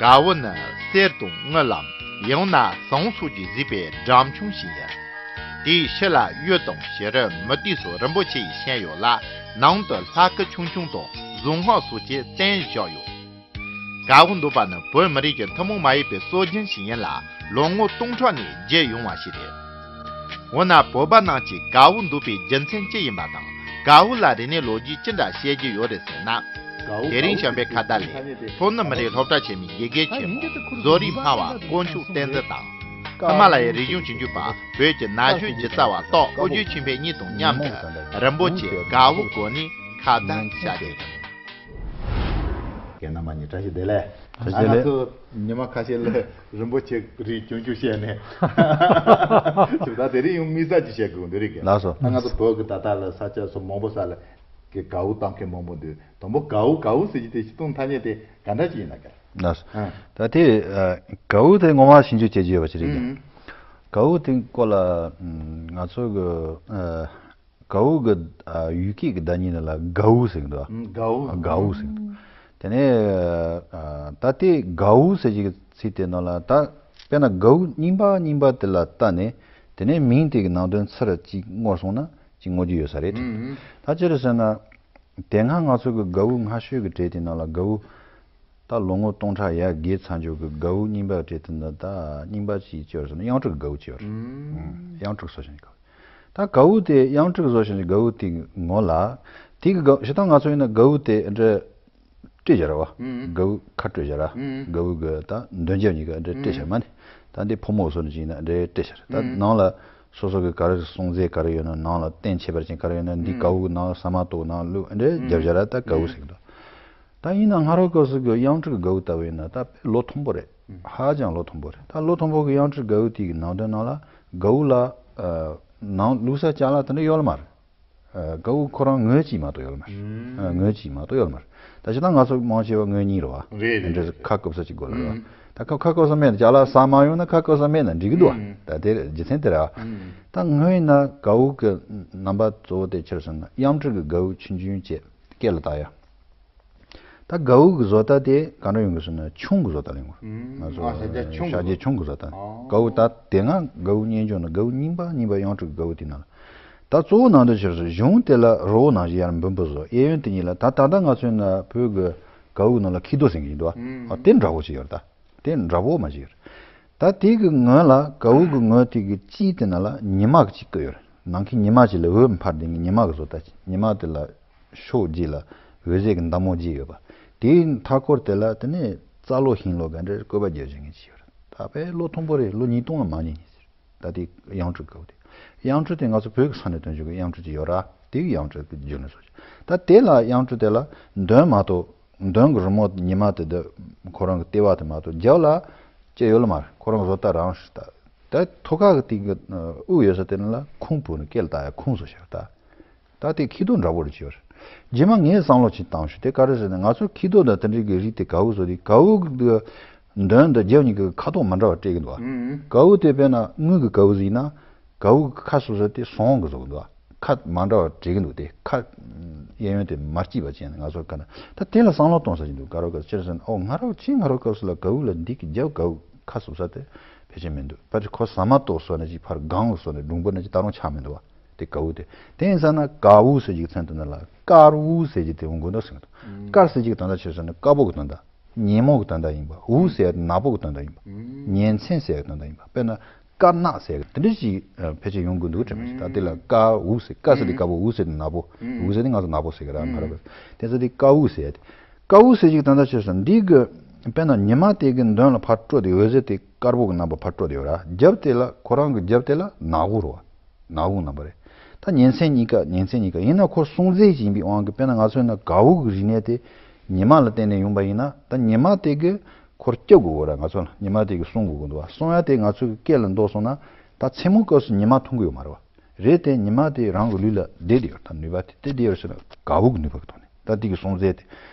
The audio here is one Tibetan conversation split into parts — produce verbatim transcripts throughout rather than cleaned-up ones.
གའུ་ནི་གསེར་དང་དངུལ་ལམ། ཡང་ན་ཟངས་སོགས་ཀྱིས་བཟོས་པའི་སྦྲམ་ཆུང་ཞིག་ཡིན། དེའི་ཕྱི་ལ་གཡུ་དང་བྱུ་རུ་མུ་ཏིག་སོགས་རིན་པོ་ཆེ་ཡིས་བཤམས་ཡོད་ལ། ནང་དུ་ལྷ་སྐུ་ཆུང་ཆུང་དང་གཟུངས་སྔགས་སོགས་ཀྱིས་བརྟན་བཞག་ཡོད། གའུ་འདོན་པ་ནི་བོད་མི་རིགས་ཀྱི་ཐུན་མོང་མ་ཡིན་པའི་སྲོལ་རྒྱུན་ཞིག་ཡིན་ལ། ལོ་ངོ་སྟོང་ཕྲག་ནས་བརྒྱུད་ཡོང་བ་ཞིག་རེད། འོ་ན་བོད་པ་རྣམས་ཀྱིས་གའུ་འདོན་པའི་རྒྱུ་མཚན་ཅི་ཡིན་པ་དང་། གའུ་ལ་རིག་གནས་ལོ་རྒྱུས་ཅི་འདྲ་བཤད་ཀྱི་ཡོད་རེད་ཟེར་ན། དེ་རིང་བྱམས་པའི་ཁ་བརྡ་ལས་ལྷོ་ནུབ་མི་རིགས་སློབ་གྲྭ་ཆེན་མོའི་དགེ་རྒན་ཆེན་མོ་བཟོ་རིག་སྨྲ་བ་དཀོན་མཆོག་བསྟན་འཛིན་དང་། ཧི་མ་ལ་ཡའི་རིག་གཞུང་ཞིབ་འཇུག་པ་བོད་ཀྱི་ན་གཞོན་སྒྱུ་རྩལ་བ་སྟག་ཨོ་རྒྱན་ཆོས་འཕེལ་གཉིས་དང་མཉམ་དུ་རིན་པོ་ཆེའི་གའུ་སྐོར་ནས་ཁ་བརྡ་བྱ་རྒྱུ་ཡིན། རྒན་རྣམ་པ་གཉིས་བཀྲ་ཤིས་བདེ་ལེགས། བཀྲ་ཤིས་བདེ་ལེགས། ང་ཚོ་ཉི་མ་ཁ་ཤས་ལ་རིན་པོ་ཆེ་རིགས་ཆུང་ཆུང་བཤད་ནས། ད་དེ་རིང་ཡང་དམིགས་བསལ་གྱི་བཤད་དགོས་འདི་རེད་གི། ལགས་སོ། ད་ང་ཚོ་བོད་ཀྱི་ད་ལྟ་ལ་ས་ཆ་སོ་མང་པོ་ས་ལ་གི་གའུ་བཏང་མཁན་མང་པོ་འདུག་དང་པོ་གའུ་གའུ་ཟེར་གྱི་དེ་སྤྱིར་བཏང་ཐ་སྙད་དེ་ག་འདྲ་ཅིག་ཡིན་ན་ག། ལགས་སོ། ཨ། ད་དེ་ཨ་གའུ་དེ་ངོ་མ་ཞིབ་འཇུག་བྱེད་ཀྱི་ཡོད་པ་ཞིག་རེད་གི། ཨང་། གའུ་དེ་སྐོར་ལ་ཨ་ང་ཚོ་གི་ཨ། གའུ་གི་ཨ་ཡུལ་སྐད་ཀྱི་བརྡ་རྙིང་ནང་ལ་གའུ་ཟེར་གྱི་འདུག་ཨ། ཨུམ། གའུ། གའུ་ཟེར་གྱི་འདུག་དེ་ནས་ཨ་ད་ལྟའི་གའུ་ཟེར་གྱི་ཚིག་དེ་ནང་ལ་ད་དཔེར་ན་གའུ་རྙིང་པ་རྙིང་པ་དེ་ལ་བལྟས་ནས་དེ་ནས་མིང་དེ་གི་ནང་དོན་ཚུར་ཅིག་བསྔོས་སོང་ན་ཅིག་བསྔོ་རྒྱུ་ཡོད་ས་རེད། ཨུམ། ད་ཅི་རེད་ཟེར་ན། དེ་སྔ་ང་ཚོ་གི་གའུ་སྔ་ཤོས་ཀྱི་གྲས་དེ་ནང་ལ་གའུ་ད་ལོ་ངོ་སྟོང་ཕྲག་ཡར་རྒལ་ཚར་འཇོག་གི་གའུ་རྙིང་པ་གྲས་དེ་ནི་ད་རྙིང་པ་ཅིག་ཅི་ཡོད་ཟེར་ན་གཡང་ཊིག་གའུ་ཅིག་ཡོད་རེད། ཨུམ། གཡང་ཊིག་བཟོ་བཞིན་གའུ། ད་གའུ་དེ་གཡང་ཊིག་བཟོ་བཞིན་གའུ་དེའི་ངོ་ལ་དེ་གི་གའུ་ཞེ་དྲག་ང་ཚོ་ཡིན་ན་གའུ་དེ་འདྲ་སྤྲས་བཞག་ར་བ། ཨུམ། གའུ་ཁ་སྤྲོད་བཞག་ར། ཨུམ། གའུ་གི་ད་འདོན་རྒྱབ་གཉིས་ཀ་འདྲ་སྤྲས་བཞག་མ་ནི། ད་འདི་ཕོ་མོ་བཟོ་ནི་ཅིག་ཡིན་ན་འདྲ་སྤྲས་བཞག་ར། ད་ཨུམ། ནང་ལ་སོ་སོ་གི་ག་རེ་སྲུང་རྫས་ག་རེ་ཡོད་ན་ནང་ལ་རྟེན་ཁྱད་པར་ཅན་ག་རེ་ཡོད་ན་འདི་ཨུམ། གའུ་གི་ནང་ལ་ཟ་མ་ཏོག་ནང་བླུགས་འདྲ་ཨུམ། རྒྱབ་བཞག་ར། ད་གའུ་ཨུམ། ཟེར་གི་འདུག་ད་ཡིན་ན་སྔ་རབས་སྐབས་སུ་གི་གཡང་ཊིག་གའུ་ལྟ་བུ་ཡིན་ན་ད་དཔེ་ལོ་མཐོན་པོ་རེད། ཧ་ཅང་ལོ་མཐོན་པོ་རེད། ད་ལོ་མཐོན་པོ་གི་གཡང་ཊིག་གའུ་དེ་གི་ནང་དོན་ནང་ལ་གའུ་ལ་ཨ་ནང་བླུགས་ས་ཅ་ལག་དེ་འདྲ་ཡོད་ལ་མ་རེད། ཨ་གའུ་ཁོ་རང་ངོས་གཅིག་མ་གཏོགས་ཡོད་ལ་མ་རེད། ཨ་ངོས་གཅིག་མ་གཏོགས་ཡོད་ལ་མ་རེད། ད་ཅི་ད་ང་ཚོ་མང་ཆེ་བ་ངོས་གཉིས་རེད་བ། རེད་རེད། འདྲ་རེད། ཁ་བཀབ་ས་གཅིག་དགོས་ལ་རེད་བ། ད་ཁ་ཁ་བཀབ་ས་མེད་ན་ཅ་ལག་ཟ་མ་ཡོང་ན་ཁ་བཀབ་ས་མེད་ན་འགྲིག་གི་འདུག་བ། ད་དེ་རྒྱུ་མཚན་དེ་རེད་བ། ད་ངོས་ཡིན་ན་གའུ་གི་རྣམ་པ་གཙོ་བོ་དེ་ཆི་རེད་ཟེར་ན་གཡང་ཊིག་གི་གའུ་ཆུང་ཆུང་བྱས་སྐེ་ལ་བཏགས་ཡ། ད་གའུ་གི་བཟོ་ལྟ་དེ་ག་འདྲ་ཡོང་གི་ཟེར་ན་ཆུང་གི་བཟོ་ལྟ་ལེན་དགོས། ང་ཚོ་ཨ་ཤ་རྒྱ་ཆུང་གི་ཤ་རྒྱ་ཆུང་གི་བཟོ་ལྟ། ཨ། གའུ་ད་དེ་སྔ་གའུ་སྙན་ཆུང་ནི་གའུ་རྙིང་པ་རྙིང་པ་གཡང་ཊིག་གི་གའུ་དེ་ནང་ལ། ད་གཙོ་བོ་ནང་དོན་ཆེ་རུ་གཞུང་དེ་ལ་རི་བོ་ནང་བཞིན་ཡར་འབུམ་པོ་བཟོ་གཡས་གཡོན་དེ་གཉིས་ལ་ད་ད་ལྟ་ང་ཚོའི་ན་བོད་གི་གའུ་ནང་ལ་ཁྱི་རྡོ་ཟེར་གི་ཡིན་འདུག་ཨ། ཨ་དེ་འདྲ་བོ་ཅིག་ཡོད་རེད་ད། དེ་འདྲ་བོ་མ་ཅིག་ཡོད་རེད། ད་དེ་གི་ངོས་ལ་གའུ་གི་ངོས་དེ་གི་དཀྱིལ་དེ་ནང་ལ་ཉི་མ་གི་ཅིག་བཀོད་ཡོད་རེད། ནང་གི་ཉི་མ་ཅིག་ལ་འོད་འཕར་དེ་གི་ཉི་མ་གི་བཟོ་ལྟ་ཅིག་ཉི་མ་དེ་ལ་ཕྱོགས་བརྒྱད་ལ་འོད་ཟེར་གྱི་མདའ་མོ་བརྒྱད་ཡོད་པ། དེའི་མཐའ་སྐོར་དེ་ལ་དེ་ནས་རྩ་ལོ་ཤིང་ལོ་ག་འདྲའི་བཀོད་པ་རྒྱག་བཞིན་གྱི་ཅིག་ཡོད་རེད། ད་དཔེ་ལོ་མཐོན་པོ་རེད། ལོ་ཉིས་སྟོང་ལ་མ་ཉེ་ཉེ་ཟེར། ད་དེ་གཡང་ཊིག་གའུ་དེ། གཡང་ཊིག་དེ་ང་ཚོ་བོད་ཀྱི་ས་ནས་ཐོན་བྱུང་གི་གཡང་ཊིག་ཅིག་ཡོད་ར། དེ་གི་གཡང་ཊིག་གི་རྒྱུན་ལས་སོ་ཅིག་ད་དེ་ལ་གཡང་ཊིག་དེ་ལ་འདོན་མ་གཏོགས་འདོན་གྱི་རི་མོ་ཉི་མ་དེ་དེ་ཁོ་རང་གི་ལྟེ་བ་དེ་མ་གཏོགས་རྒྱབ་ལ་ཅི་ཡོད་ལ་མ་རེད། ཁོ་རང་གི་བཟོ་ལྟ་རང་ཞིག་ད། ད་ཐོག་ཁ་གི་དེ་གི་དབུ་ཡོད་ས་དེ་ནི་ལ་ཁུང་བུ་ནི་སྐེ་ལ་བཏགས་ཡ་ཁུང་བཟོ་བྱས་ད། ད་དེ་ཁྱི་རྡོ་འདྲ་བོ་རེ་བྱས་ཡོད་རེད། རྗེས་མ་ངས་བསམ་བློ་ཅིག་བཏང་ཞུ་དེ་ག་རེ་ཟེར་ན་ང་ཚོ་ཁྱི་རྡོ་དང་དེ་འདྲའི་གི་རིགས་དེ་གའུ་བཟོ་དེ་གའུ་གི་འདོན་དང་རྒྱབ་གཉིས་ཀྱི་ཁ་དོག་མི་འདྲ་བ་སྤྲད་གི་འདུག་བ། ཨུ་ཨུ། གའུ་དེ་དཔེར་ན་དངུལ་གི་གའུ་ཟིག་ཡིན་ན་གའུ་གི་ཁ་སོ་སོ་དེ་ཟངས་གི་བཟོ་གི་འདུག་བ། ཁ་མ་འདྲ་བ་བྲིས་གི་འདུག་དེ་ཁ་གཡས་གཡོན་དེ་མ་གཅིག་པ་ཅན་ང་ཚོ་ག་ན་ད་དེ་ལ་བསམ་བློ་གཏོང་ས་ཅིག་འདུག་ག་རོ་ག་ཅེར་ཟེར་ན་ཨོ་ང་རོ་ཅི་ང་རོ་སྐབས་སུ་ལ་གའུ་ལ་འདི་གི་རྒྱབ་གའུ་ཁ་སོ་སོ་དེ་ཕལ་ཆེར་མི་འདུག་ཕལ་ཆེར་ཁོ་ཟ་མ་ཏོག་སོ་ན་ཅིག་ཕར་སྒང་གི་སོ་ན་སྒྲུང་པོ་ན་ཅིག་ད་རུང་ཆགས་མི་འདུག་བ། དེ་དཀར་བོ་དེ། དེ་ཡིན་ཙང་ན་དཀར་བོ་ཟེར་གྱི་མཚན་དེ་ནི་ལ་དཀར་བོ་ཟེར་གྱི་དེ་འོང་དགོས་འདུག་ཟེར་གྱི་འདུག་དཀར་ཟེར་གྱི་དོན་དག་ཆོས་ཟེར་ན་དཀར་པོ་གི་དོན་དག་ཉོན་མོངས་ཀྱི་དོན་དག་ཡིན་པ། འུ་ཟེར་ཡ་དེ་ནག་པོ་གི་དོན་དག་ཡིན་པ། ཉིན་མཚན་ཟེར་ཡ་དོན་དག་ཡིན་པ། དཔེར་ན་དཀར་ནག་ཟེར་ཡ་དེ་འདྲ་ཞིག་ཕལ་ཆེར་ཡོང་དགོས་འདུག་དྲན་པ་ཞིག་ད་དེ་ལ་དཀར་འུ་ཟེར་དཀར་ཟེར་དེ་དཀར་པོ་འུ་ཟེར་དེ་ནག་པོ། འུ་ཟེར་དེ་ང་ཚོ་ནག་པོ་ཟེར་གི་ར་ང་ར་བ། དེ་ཚོ་དེ་དཀར་འུ་ཟེར་ཡ་དེ། དཀར་འུ་ཟེར་གྱི་དོན་དག་ཆོས་ཟེར་ན་འདི་གི་དཔེར་ན་ཉི་མ་དེ་གི་མདུན་ལ་ཕར་སྤྲོ་དེ་འོད་ཟེར་དེ་དཀར་པོ་གི་རྣམ་པ་ཕར་སྤྲོ་དེ་ཡོད་ར། རྒྱབ་དེ་ལ་ཁོ་རང་གི་རྒྱབ་དེ་ལ་ནག་འུ་ར་བ། ནག་འུ་རྣམ་པ་རེད། ད་ཉིན་མཚན་གཉིས་ཀ་ཉིན་མཚན་གཉིས་ཀ་ཡིན་ན་ཁོ་སྲུང་རྫས་ཅིག་ཡིན་པའི་དབང་གིས་དཔེར་ན་ང་ཚོ་ཡིན་ན་གའུ་གི་རིག་གནས་དེ་ཉི་མ་ལ་བརྟེན་ནས་ཡོང་པ་ཡིན་ན་ད་ཉི་མ་དེ་གི་ཁོར་སྐྱོབ་དགོས་གོ་ར། ང་ཚོ་ལ་ཉི་མ་དེ་གི་སྲུང་དགོས་གི་འདུག་བ། སྲུང་ཡ་དེ་ང་ཚོ་གི་སྐེ་ལ་འདོགས་སོང་ན་ད་མཚན་མོ་སྐབས་སུ་ཉི་མ་མཐོང་གི་ཡོད་མ་རེད་བ། རེད་དེ་ཉི་མ་དེ་རང་གི་ལུས་ལ་བསྡད་དེ་ཡོད་ད་ནུས་པ་དེ་དེ་བསྡད་ཡོད་ཟེར་ན་གའུ་གི་ནུས་པ་གི་ཐོག་ནས་ད་དེ་གི་སྲུང་རྫས་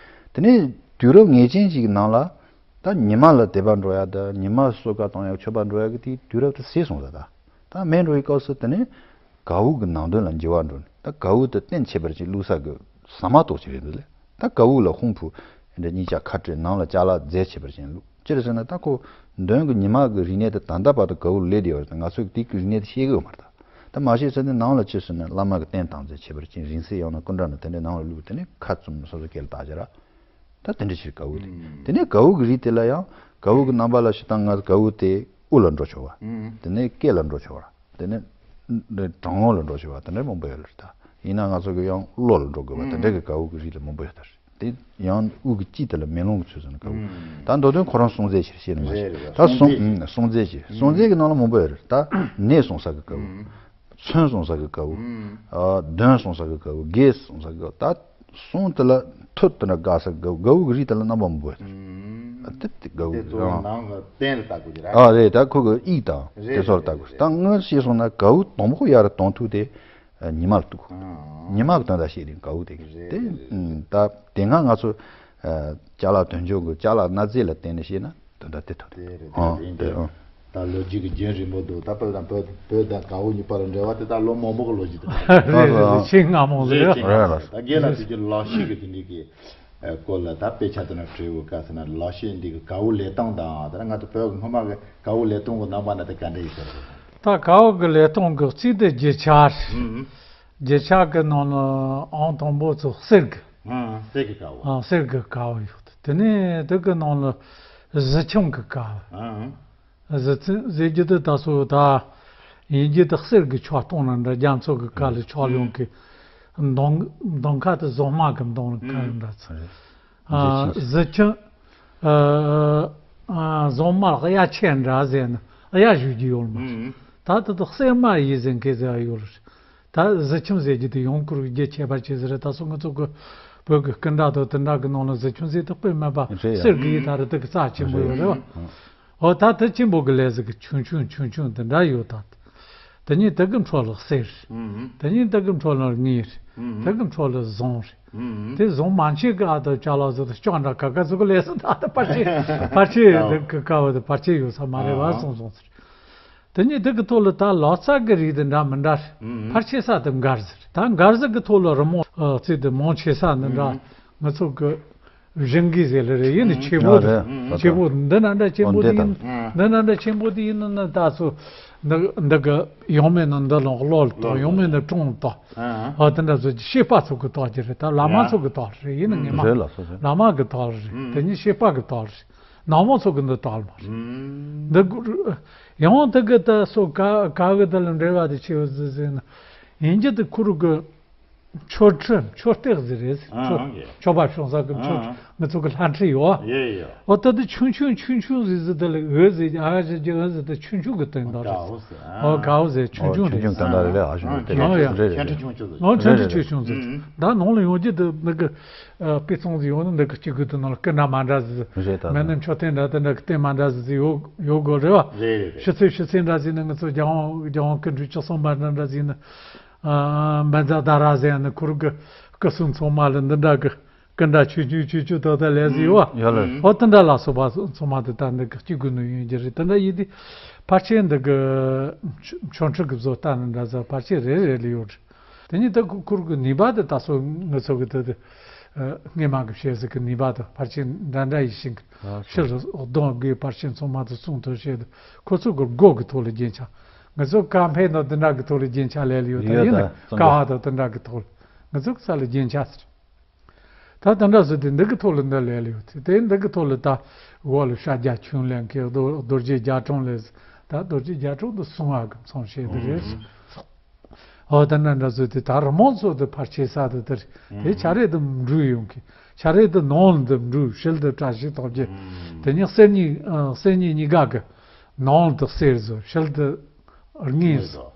དེ། དེ་ནས་དུས་རབས་ངེས་ཅན་ཅིག་གི་ནང་ལ་ད་ཉི་མ་ལ་དད་པ་འགྲོ་ཡ་ད་ཉི་མ་གསོལ་ཁ་གཏོང་ཡ་མཆོད་པ་འགྲོ་ཡ་གི་དེ་དུས་རབས་དེ་ཟད་སོང་ད་ད། ད་མེད་འགྲོ་ཡི་སྐབས་སུ་དེ་ནས་གའུ་གི་ནང་དོན་ལ་འགྱུར་བ་འགྲོ་ནས་ད་གའུ་དེ་རྟེན་ཁྱད་པར་ཅན་བླུགས་ས་གི་ཟ་མ་ཏོག་ཅིག་རེད་འདུག་ལེ། ད་གའུ་ལ་ཧུང་ཕུ་འདྲ་གཉིས་ཆ་ཁ་བྲལ་ནང་ལ་ཅ་ལག་རྫས་ཁྱད་པར་ཅན་བླུགས། ཅི་རེད་ཟེར་ན་ད་ཁོ་མདུན་གྱི་ཉི་མ་གི་རིག་གནས་དེ་ད་ལྟ་བར་དུ་ག་བོ་ལས་བསྡད་ཡོད་རེད། ང་ཚོས་དེ་གི་རིག་གནས་དེ་ཤེས་གི་ཡོད་མ་རེད། ད་མ་ཤེས་ཟེར་ན་ནང་ལ་ཅི་ཟེར་ན་བླ་མ་གི་རྟེན་དང་འཛིན་བྱེད་པར་བྱིན། རིང་བསྲེལ་ཡང་ན་སྐུ་འདྲ་ནི་དེ་འདྲའི་ནང་ལ་བླུགས། དེ་ནས་ཁ་བཙུམ། སོ་སོ་སྐེ་ལ་བཏགས་བྱས་ར། ད་དེ་འདྲ་ཞིག་གའུ་དེ། ཨུམ། དེ་ནས་གའུ་གི་རིགས་དེ་ལ་ཡང་གའུ་གི་རྣམ་པ་ལ་ཞིག་དང་ང་གའུ་དེ་དབུ་ལ་འགྲོ་ཆོག་པ། ཨུམ། དེ་ནས་སྐེ་ལ་འགྲོ་ཆོག་པ། དེ་ནས་དྲང་ངོ་ལ་འགྲོ་ཆོག་པ། དེ་འདྲ་མང་པོ་ཡོད་ལ་ད། ཡིན་ན་ང་ཚོ་གི་ཡང་གློ་ལ་འགྲོ་དགོས་པ། དེ་འདྲ་གི་གའུ་གི་རིགས་ལ་མང་པོ་ཡོད་ད། དེ་ཡང་དབུ་གི་དཀྱིལ་དེ་ལ་མེ་ལོང་གི་ཚུལ་བཟོས་ནས་གའུ། ཨུམ། ད་མདོ་དོན་ཁོ་རང་སྲུང་རྫས་ཞིག་བཤད་ནི་མ་རེད། རེད་རེད། ད་སྲུང་སྲུང་རྫས་ཀྱི། ཨུམ། སྲུང་རྫས་ཀྱི། ཨུམ། སྲུང་རྫས་ཀྱི་ནང་ལ་མང་པོ་ཡོད་རེད། ད་ནད་སྲུང་ས་གི་གའུ། ཨུམ། ཨ། གདོན་སྲུང་ས་གི་གའུ། ཨུམ། བགེགས་སྲུང་ས་གི་གའུ། ད་སྲུང་དེ་ལ་ཐུར་དེ་འདྲ་དགའ་ས་གི་གའུ། གའུ་གི་རིགས་དེ་ལ་རྣམ་པ་མང་པོ་ཡོད་རེད། ཨུམ། ཨ། དེ་དེ་གའུ་དེ་གི་ཚོ་རང་ནང་གི་རྟེན་ལ་ལྟ་དགོས་ཀྱི་རེད། ཨ། རེད། ད་ཁོ་གི་དབྱིག་དང་རེད། དེ་ཚོར་ལྟ་དགོས། རེད། ད་དངོས་བཤད་སོང་ན་གའུ་དང་པོ་ཡར་གཏོང་ཐུབ་དེ། ཨ། ཉི་མ་ལ་གཏུག་ཨང་། ཉི་མ་གི་དོན་དག་བཤད་ནས་གའུ་དེ་གི་རེད། དེ། རེད་རེད། ཨ། ད་དེ་སྔ་ང་ཚོ། ཨ། ཅ་ལག་དོན་གཅོད་གི་ཅ་ལག་སྣ་རྫས་ལ་བརྟེན་ནས་བཤད་ན་དོན་དག་དེ་ཐུབ་རེད། དེ་རེད། ཨང་། དེ་རེད། དེ། ཨང་། ད་ལོ་རྒྱུས་ཀྱི་རྒྱུན་རིང་པོ་འདུག་ད་བོད་དང་བོད། བོད་དང་གའུ་གཉིས་བར་ལ་འབྲེལ་བ་དེ་ད་ལོ་མང་པོ་གི་ལོ་རྒྱུས་དེ་རེད། རེད་རེད། ཆེས་སྔ་མོ་ལ་རེད། རེད། ཆེས་སྔ་མོ་རེད། ད་རྒན་ལགས་ཚོས་ཀྱི་ལག་ཤེས་ཀྱི་དེ་འདྲའི་གི་སྐོར་ལ་ད་དཔེ་ཆ་དེ་འདྲ་བྲིས་ཡོད་སྐབས་སུ་ན་ལག་ཤེས་འདི་གི་གའུ་ལས་སྟངས་དང་། ད་ང་ཚོ་བོད་ཀྱི་སྔོན་མ་གི་གའུ་ལས་སྟངས་གི་རྣམ་པ་འདྲ་དེ་ག་འདྲ་ཡིན་ཟེར་རེད། ད་གའུ་གི་ལས་སྟངས་གི་རྩིས་དེ་རྒྱུ་ཆ་རེད། ཨུམ། རྒྱུ་ཆ་གི་ནང་ལ་ཨང་དང་པོ་ཚོ་གསེར་གི། ཨང་། གསེར་གི་གའུ། ཨང་། གསེར་གི་གའུ་ཡོད། དེ་ནས་དེ་གི་ནང་ལ་གཟི་ཆུམ་གི་གའུ། ཨང་། གཟི་ཆུམ་ཟེར་རྒྱུ་དེ་ད་སོ་ད་ཡིན་རྒྱུ་དེ་གསེར་གི་ཆོག་སྟོང་ན་འདྲ། རྒྱ་མཚོ་གི་ཁ་ལ་ཆོག་ཡོང་གི། མདོང་མདོང་ཁ་དེ་བཟང་མ་གི་མདོང་ཁ་འདྲ་ཚོ། ཨ། གཟི་ཆུམ། ཨ། ཨ། བཟང་མ་གཡའ་ཆེ་འདྲ་ཟེར་ན་གཡའ་བཞུ་རྒྱུ་ཡོད་མ་རེད། ཨང་། ད་དེ་དག་གསེར་མ་ཡིན་ཟེར་མཁན་ཟེར་ཡ་ཡོད་རེད། ད་གཟི་ཆུམ་ཟེར་རྒྱུ་དེ་ཡང་ཁོ་རང་རྒྱུ་ཁྱད་པར་ཆེ་ཟེར་རེད། ད་སོ་ང་ཚོ་གི་བོད་ཀྱི་སྐུ་འདྲ་དང་དེ་འདྲ་གི་ནང་ལ་གཟི་ཆུམ་ཟེར་དེ་དཔེ་མེད་པ། རེད་ཡ། གསེར་གི་ཡི་དྭགས་རེད། དེ་གི་རྩ་ཆེན་པོ་ཡོད་རེད་བ། ཨང་། འོ་ད་དེ་ཆེན་པོ་གི་ལས་ཟིག་གི་ཆུང་ཆུང་ཆུང་ཆུང་དེ་འདྲ་ཡོད་ད། དེ་ཉིད་དེ་གི་འཕྲོ་ལ་གསེར་རེད། ཨང་། དེ་ཉིད་དེ་གི་འཕྲོ་ལ་དངུལ་རེད། ཨང་། དེ་གི་འཕྲོ་ལ་ཟངས་རེད། ཨང་། དེ་ཟངས་མ་མཆིས་གི་ཨ་ད་ཅ་ལག་ཟིག་ད་ལྕགས་འདྲ་ག་ག་ཟིག་གི་ལས་སུ་ད་ད་ཕལ་ཆེར་ཕལ་ཆེར་དེ་གི་ཀ་བ་དེ་ཕལ་ཆེར་ཡོད་ས་མ་རེད་བ། ཨང་། སོང་སོང་ཟེར། དེ་ཉིད་དེ་གི་ཐོག་ལ་ད་ལག་རྩལ་གི་རིགས་དེ་འདྲ་མི་འདྲ་རེད། ཨང་། ཕལ་ཆེ་ས་དེ་མགར་ཟིག་རེད། ད་མགར་ཟིག་གི་ཐོག་ལ་རི་མོ་ཨ་རྩིས་དེ་མང་ཆེ་ས་འདི་འདྲ། ཨང་། ང་ཚོ་གི་བཞེངས་གི་ཟེར་ལེ་རེད། ཡིན་ནི་ཆེ་བོ་ཨ་དེ། རེད། ཨང་། ཆེ་བོ་འདི་ན་འདྲ་ཆེན་པོ་དེ་ཡིན། འོ་འདི་དང་། འདི་ན་འདྲ་ཆེན་པོ་དེ་ཡིན་ན་ད་ཚོ་འདི་འདི་གི་ཡང་མེད་ན་འདི་ལོག་ལོག་ལ་བཏགས། ཡང་མེད་ན་ཀྲུང་ལ་བཏགས། ཨ། ཨ་དེ་འདྲ་ཚོ་གི་ཤེས་པ་ཚོ་གི་བཏགས་ཀྱི་རེད། ད་བླ་མ་ཚོ་གི་བཏགས་རེད། ཡིན་ན་ངེས་མ་རེད་ལ་སོ་སོ། བླ་མ་གི་བཏགས་རེད། ཨང་། དེ་ཉིད་ཤེས་པ་གི་བཏགས་རེད། ནང་མོ་ཚོ་གི་འདི་བཏགས་མ་རེད། ཨང་། འདི་གུ་ཡང་དེ་གི་ད་སོ་ག་ག་གི་དེ་ལ་འབྲེལ་བ་དེ་ཆེ་བ་ཟིག་ཟེར་ན། ཡིན་རྒྱུ་དེ་ཁོ་རུ་གི་མཆོད་ཁྲི། མཆོད་སྟེགས་ཟིག་རེད། ཨང་། མཆོད་ཨང་། ཡོད། མཆོད་པ་བཤམས་ས་གི་མཆོད་ཨང་། ཨང་། ང་ཚོ་གི་ལྷ་ཁྲི་ཡོད། ཡོད་ཡོད། འོ་ད་དེ་ཆུང་ཆུང་ཆུང་ཆུང་ཟིག་ཟིག་དེ་ལ་འོད་ཟེར་གྱི་ཨ་ཟེར་གྱི་འོད་ཟེར་དེ་ཆུང་ཆུང་གི་དོན་དག་རེད། གའུ་ཟེར། ཨོ་གའུ་ཟེར་ཆུང་ཆུང་རེད། ཆུང་ཆུང་དེ་འདྲ་རེད་ལ། ཨ་ཞུ་ཨང་། དེ་ཨང་། ཡོད་ཁྱད་རེད། ཆུང་ཆུང་ཆུང་ཟེར། ཨོ་ཁྱད་རེད་ཆུང་རེད། ཆུང་ཟེར། ཨང་། ད་ནང་ལ་ཡོང་རྒྱུ་དེ་འདི་གི་ཨ་དཔེ་ཚོང་ཟིག་ཡོང་ན་འདི་གི་གཅིག་གི་དེ་ནང་ལ་སྐུ་འདྲ་མ་འདྲ་ཟིག་རེད། ད་མེད་ན་མཆོད་རྟེན་འདྲ་དེ་འདྲ་གི་རྟེན་མ་འདྲ་ཟིག་ཟིག་ཡོད་ཡོད་དགོས་རེད་བ། རེད་རེད་རེད། ཕྱི་ཚེས་ཕྱི་ཚེས་འདྲ་ཟིག་ནི་ང་ཚོ་རྒྱལ་དབང་རྒྱལ་དབང་སྐུ་ཕྲེང་བཅུ་གསུམ་པ་འདྲ་འདྲ་ཟིག་ནི། ཨ་བཛྲ་དྷ་ར་ཟེར་ཡ་ནི་ཁོ་རུ་གི་སྐུ་སྲུང་ཚང་མ་ལ་འདི་འདྲ་གི་སྐུ་འདྲ་ཆུང་ཆུང་ཆུང་ཆུང་ཏག་ཏག་ལས་ཟིག་ཡོད་བ། ཡོད་ལ། ཨོ་དེ་འདྲ་ལ་སོགས་པ་ཚང་མ་དེ་ད་འདི་གི་གཅིག་དགོས་ནི་ཡོང་རྒྱུ་རེད། དེ་འདྲ་ཡིན་དུས་ཕལ་ཆེར་འདི་གི་ཆོ་ཆོ་འཕྲུལ་གི་བཟོ་ལྟ་ནི་འདྲ་ཟིག་ཕལ་ཆེར་རེ་རེ་ལ་ཡོད་རེད། དེ་ཉིད་དེ་ཁུ་ཁུར་གི་ནུས་པ་དེ་ད་སོ་ང་ཚོ་གི་དེ་དེ་ཨ་སྔས་མ་གི་བཤད་ཟིག་གི་ནུས་པ་དེ་ཕལ་ཆེར་འདྲ་འདྲ་ཡིན་ཞིང་། ཨ་ཕྱི་ལ་གདོང་གི་ཕལ་ཆེར་ཚང་མ་དེ་གསུང་དོན་བཤད་དེ་ཁོ་ཚོ་གི་སྒོ་གི་ཐོག་ལ་རྒྱན་ཆ། ང་ཚོ་ཀ་ཕེ་ནོ་དེ་འདྲ་གི་ཐོག་ལ་རྒྱན་ཆ་ལས་ལ་ཡོད། ད་ཡོད་ཡིན་ན་ད་ཀ་བ་དང་དེ་འདྲ་གི་ཐོག་ལ་ང་ཚོ་གི་ས་ལ་རྒྱན་ཆ་ཟེར། ད་དེ་འདྲ་ཟེར་དེ་འདི་གི་ཐོག་ལ་འདི་ལས་ལ་ཡོད་དེ། དེ་འདི་གི་ཐོག་ལ་ད་འོག་ལ་ཤཱཀྱ་ཁྱུང་ལེན་གི་རྡོ་རྡོ་རྗེ་རྒྱ་གྲོང་ལས། ད་རྡོ་རྗེ་རྒྱ་གྲོང་དུ་སྲུང་བ་གི་མཚོན་བྱེད་དེ་རེད། ཨོ་ད་འདྲ་འདྲ་ཟེར་དེ་ད་རི་མོ་ཚོ་དེ་ཕལ་ཆེར་ས་དེ་དེ་རེད། དེ་ཆ་རེ་དེ་འབྲུ་ཡོང་གི། ཆ་རེ་དེ་ནང་ལ་དེ་འབྲུ། ཕྱི་ལ་དེ་བཀྲ་ཤིས་རྟགས་བརྒྱད། དེ་ཉིད་གསེར་དངུལ་ཨ་གསེར་དངུལ་གཉིས་ཀ་གི་ནང་ལ་དེ་གསེར་ཟེར། ཕྱི་ལ་དེ་དངུལ་ཟེར།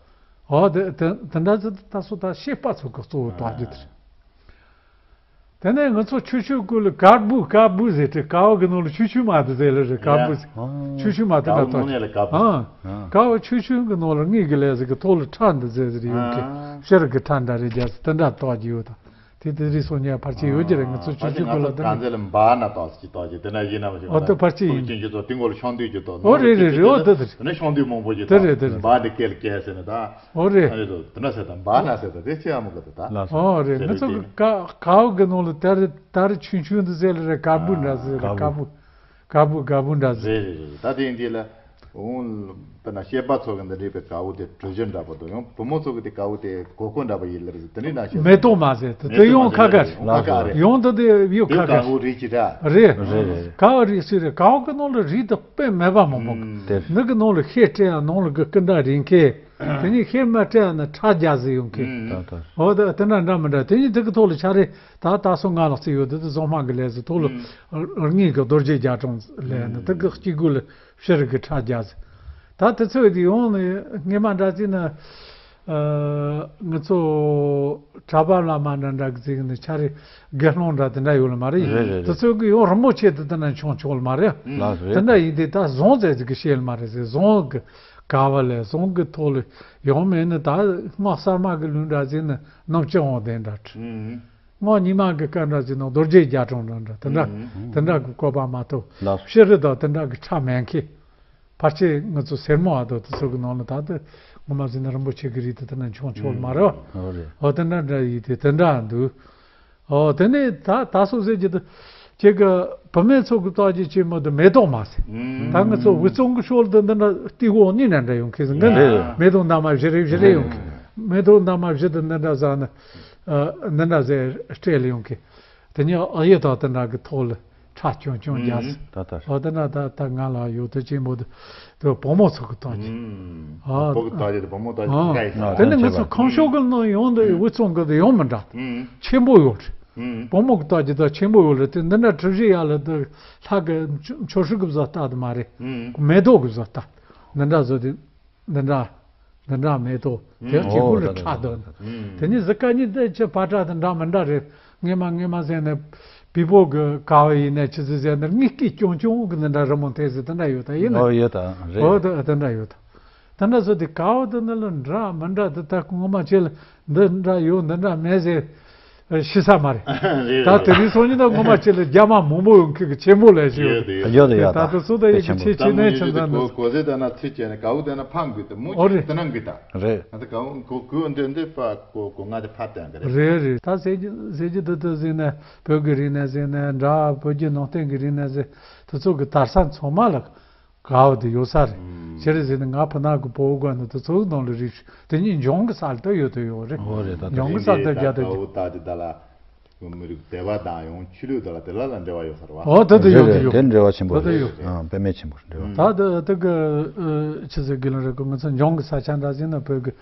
ཨོ་དེ་དེ་དེ་འདྲ་ཟེར་དེ་ད་སོ་ད་ཤེས་པ་ཚོ་གི་གཙོ་བོ་རྟགས་བརྒྱད་དེ་རེད། དེ་ནས་ང་ཚོ་ཆུ་ཆུ་ཀུ་ལ་དཀར་བུ། དཀར་བུ་ཟེར་ཏེ་དཀར་བོ་གི་ནང་ལ་ཆུ་ཆུ་མ་དེ་ཟེར་ལེ་རེད། དཀར་བུ་ཟེར། ཨང་། ཆུ་ཆུ་མ་དེ་འདྲ་དཀར་བོ་ནང་ནས་ལ་དཀར་བུ། ཨང་། ཨང་། དཀར་བོ་ཆུ་ཆུ་གི་ནང་ལ་དངུལ་གི་ལས་ཟེར་གི་ཐོག་ལ་ཁྲ་འདི་ཟེར་ཟེར་ཡོད་གི། ཨང་། ཤར་གི་ཁྲ་འདྲ་རེད་རྒྱ་ཟེར་དེ་འདྲ་རྟགས་ཀྱི་ཡོད་ད། དེ་དེ་རིགས་སོ་ཉ་ཕལ་ཆེར་ཡོད་ཀྱི་རེད། ང་ཚོ་ཆུ་ཆུ་ཀུ་ལ་དེ་འདྲ། ང་ཚོ་གང་ཟེར་ལ་འབའ་ན་རྟགས་ཀྱི་རྟགས་ཀྱི་དེ་འདྲ་ཡིན་ན་མ་བྱུང་། ཨོ་དེ་ཕལ་ཆེར་ཡིན། ཅན་གྱི་ཚོ་དེ་མགོ་ལ་ཤོང་དུས་ཀྱི་ཚོ། ཨོ་རེད་རེད་རེད། ཨོ་དེ་དེ་རེད། དེ་ནས་ཤོང་དུས་མང་པོ་ཀྱི་དེ་རེད་དེ་རེད། འབའ་དེ་སྐེ་ལ་སྐེ་ཟེར་ན་ད། ཨོ་རེད། ཨ་རེད་དོ། དེ་འདྲ་ཟེར་ད་འབའ་ན་ཟེར་ད་དེ་ཅི་ཡང་མི་དགོས་ད་ད། ལགས་སོ། ཨོ་རེད། ང་ཚོ་གི་ཀ་ཀའོ་གི་ནང་ལ་ད་རེ་ད་རེ་ཆུང་ཆུང་འདི་ཟེར་ལ་རེད། དཀར་བུ་འདྲ་ཟེར་རེད། དཀར་བུ། དཀར་པོ་དཀར་པོ་འདྲ་ཟེར། རེད་རེད་རེད། ད་དེ་ཡིན་དུས་ལ། འོང་། དཔེར་ན་སྐྱེས་པ་ཚོ་གི་འདི་འདྲའི་པའི་དཀར་པོ་དེ་གྲུ་བཞི་འདྲ་པོ་དང་ཡང་བུ་མོ་ཚོ་གི་དེ་དཀར་པོ་དེ་གོ་གོ་འདྲ་པོ་ཡིན་ལ་རེད་ཟེར། དེ་འདྲའི་ནང་བཞིན་མེ་ཏོག་མ་ཟེར་དེ་དེ་ཡང་ཁ་ཁ་རེད། ཁ་ཁ་རེད། ཡང་དེ་དེ་ཡོད་ཁ་ཁ་དཀར་པོ་རིགས་ཅིག་ར། རེད། རེད་རེད། དཀར་པོ་རིགས་ཅིག་རེད། དཀར་པོ་གི་ནང་ལ་རིགས་དེ་དཔེ་མེད་པ་མང་པོ་གི། དེ་འདི་གི་ནང་ལ་ཤེལ་སྤྲད་ཡ་ནང་ལ་གི་སྐུ་འདྲ་རིང་ཁེ། དེ་ནས་ཤེལ་མ་སྤྲད་ཡ་ན་ཁྲ་རྒྱག་ཟེར་ཡོང་ཁེ། ད་ད། འོ་ད་དེ་འདྲ་འདྲ་མི་འདྲ། དེ་ནས་དེ་གི་ཐོག་ལ་ཆ་རེ་ད་ད་སོ་ང་ལ་རྩི་ཡོད་དེ་དེ་བཟང་མ་གི་ལས་སུ་ཐོག་ལ་ཨུ། དངུལ་གི་རྡོ་རྗེ་རྒྱ་གྲོང་ལས་ན་དེ་གི་གཅིག་དགུ་ལ་ཕྱི་རི་གི་ཁྲ་རྒྱག་ཟེར། ད་དེ་ཚོ་དེ་ཡོང་ནས་སྔས་མ་འདྲ་རྩི་ན། ཨ། ང་ཚོ་གྲྭ་པ་བླ་མ་འདྲ་འདྲ་གི་ཚིག་ནི་ཆ་རེ་དགེ་སློང་འདྲ་དེ་འདྲ་ཡོད་ལ་མ་རེད། རེད་རེད་རེད། དེ་ཚོ་གི་ཡང་རིན་པོ་ཆེ་དེ་དེ་འདྲ་མཆོང་ཆོག་ལ་མ་རེད། ལགས་རེད། དེ་འདྲ་ཡིན་དེ་ད་བཟང་ཟེར་ཟིག་གི་བཤད་ལ་མ་རེད་ཟེར། བཟང་གི་ག་བ་ལས་བཟང་གི་ཐོག་ལ་ཡོང་མེད་ནི་ད་སྔགས་གསར་མ་གི་ལུང་འདྲ་ཟེར་ནི་ནམ་ཅི་འོང་དེ་འདྲ་བྲི། སྔགས་རྙིང་མ་གི་སྐད་འདྲ་ཟེར་ནི་རྡོ་རྗེ་རྒྱ་གྲོང་འདྲ་འདྲ་དེ་འདྲ་དེ་འདྲ་གི་བཀོད་པ་མ་གཏོགས། ལགས། ཕྱི་རི་དང་དེ་འདྲ་གི་ཁྲ་མེད་མཁན། ཕལ་ཆེར་ང་ཚོ་སེར་མོ་ཨ་དོ་དེ་ཚོ་གི་ནང་ལ་ད་ལྟ་ངོ་མ་ཟེར་ན་རིན་པོ་ཆེ་གི་རིགས་དེ་དེ་འདྲ་མཆོང་ཆོག་མ་རེད། ཨོ་རེད། ཨོ་དེ་འདྲ་འདྲ་ཡིན་དེ་དེ་འདྲ་འདུག་ཨོ་དེ་ནས་ད་ད་སོ་ཟེར་གྱི་དེ་ཁྱེད་ཀྱི་བུད་མེད་ཚོ་གི་བཏགས་ཀྱི་ཆེན་མོ་དེ་མེ་ཏོག་མ་ཟེར། ད་ང་ཚོ་དབུས་གཙང་གི་ཕྱོགས་དེ་འདི་འདྲ་ཏི་གོ་ནི་ནས་འདྲ་ཡོང་ཁེ་ཟེར་འདི་ནས་རེད། མེ་ཏོག་འདབ་མ་བཞི་རེ་བཞི་རེ་ཡོང་ཁེ། མེ་ཏོག་འདབ་མ་བཞི་དེ་འདི་འདྲ་ཟ་ན་འདི་འདྲ་ཟེར་སྤྲད་ལ་ཡོང་ཁེ། དེ་ནས་ཨ་ཡེ་དང་དེ་འདྲ་གི་ཐོག་ལ། ཁྲ་ཅུང་ཅུང་རྒྱག་ཟེར། ད་ལྟ། ཨ་དེ་ན་ད་ད་ང་ལ་ཡོད་དོ་ཅན་པོ་དེ་དེ་བུ་མོ་ཚོ་གི་བཏང་ཅིག་ཨ་བུ་གི་བཏང་ཅིག་དེ་བུ་མོ་བཏང་ཅིག་ཨ་ཁ་ཡི་ས་དེ་ནི་ང་ཚོ་ཁམས་ཕྱོགས་གི་ནང་ཡོང་དུ་དབུས་གཙང་གི་དེ་ཡོང་མི་འདྲ། ཆེན་པོ་ཡོད་རེད། བུ་མོ་གི་བཏང་ཅིག་ད་ཆེན་པོ་ཡོད་རེད། དེ་འདི་འདྲ་གྲུ་བཞི་ཡ་ལ་དེ་ལྷ་གི་མཆོད་ཧྲུལ་གི་བཟོ་ལྟ་དེ་མ་རེད། མེ་ཏོག་གི་བཟོ་ལྟ་འདི་འདྲ་བཟོ་དེ། འདི་འདྲ། འདི་འདྲ་མེ་ཏོག་དེ་གཅིག་པུ་ལ་ཁྲ་འདུག་དེ་ནི་གཟི་ཀ་གཉིས་དེ་ཆེ་ཕ་ཁྲ་དང་འདྲ་མི་འདྲ་རེད། ངེ་མ་ངེ་མ་ཟེར་ནས་བི་བོ་གི་ཀ་བ་ཡིན་ནས་ཆི་ཟི་ཟེར་ནས་ངི་སྐད་ཀྱོང་ཀྱོང་གི་འདི་འདྲ་རི་མོ་འཐེན་ཟེར་དེ་འདྲ་ཡོད་ད་ཡིན་ནས། ཨོ་ཡོད་ད་རེད། ཨོ་དེ་དེ་འདྲ་ཡོད་ད། དེ་འདྲ་བཟོ་དེ་ཀ་བ་དེ་ནི་ལ་འདྲ་མི་འདྲ་དེ་ད་ངོ་མ་ཆེ་ལ་འདི་འདྲ་ཡོད་འདི་འདྲ་མེད་ཟེར། ཤི་ས་མ་རེད། རེད་ད་རེད། དེ་རིང་སང་ཉིན་ད་ངོ་མ་ཅི་ལ་རྒྱ་མ་མང་པོ་ཡོང་ཁུལ་གྱི་ཆེན་པོ་ལས་ཞིག་ཡོད་ཡོད་དེ་ཡོད། ཡོད་དེ་ཡོད་ད་ད། དེ་སུ་ད་ཡི་གི་ཆེ་ཆེ་ནས་ཆེ་ད་ནི་གོ་གོ་ཟེ་ད་ན་ཚི་ཅེ་ནི་གའུ་ད་ན་ཕང་དགོས་ཏེ་མོ་ཨོ་ཅི་རེད། ད་ན་དགོས་ད། རེད། ད་གའུ་གོ་གོ་འདི་འདི་པ་གོ་གོ་ང་དེ་ཕ་དང་ག་རེད། རེད་རེད། ད་ཟེ་ཟེ་ཇི་ད་ད་ཟེ་ནས་བོད་ཀྱི་རིག་གནས་ཟེ་ནས་འདྲ་བོད་ཀྱི་ནང་བསྟན་གྱི་རིག་གནས་ཟེ་དེ་ཚོ་གི་དར་ས་ཚང་མ་ལ། དགའ་བ་དེ་ཡོད་ས་རེད། ཨུམ། ཅི་རེད་ཟེར་ན་ང་ཕ་ནག་གི་བོད་དགོན་ནི་དེ་ཚོའི་ནང་ལ་རིགས་དེ་གཉིས་འབྱུང་གི་ས་ལ་ད་ཡོད་དུ་ཡོད་རེད། འོ་རེད་ད། འབྱུང་གི་ས་ལ་ད་རྒྱ་དེ་དགའ་བོ་ད་དེ་ད་ལ་མི་རིགས་དད་པ་དང་ཡང་ཆོས་ལུགས་ད་ལ་དེ་ལ་ལ་འབྲེལ་བ་ཡོད་ས་རེད་བ། འོ་ད་དེ་ཡོད་དེ་ཡོད། དེ་འབྲེལ་བ་ཆེན་པོ་ད་དེ་རེད། ཡོད། ཨ་དཔེ་མེད་ཆེན་པོ་འབྲེལ་བ། ད་དེ་དེ་གི་ཆི་ཟེར་དགེ་ལ་རེད་གོ་ང་ཚོ་འབྱུང་གི་ས་ཆ་འདྲ་ཟེར་ན་བོད་གི་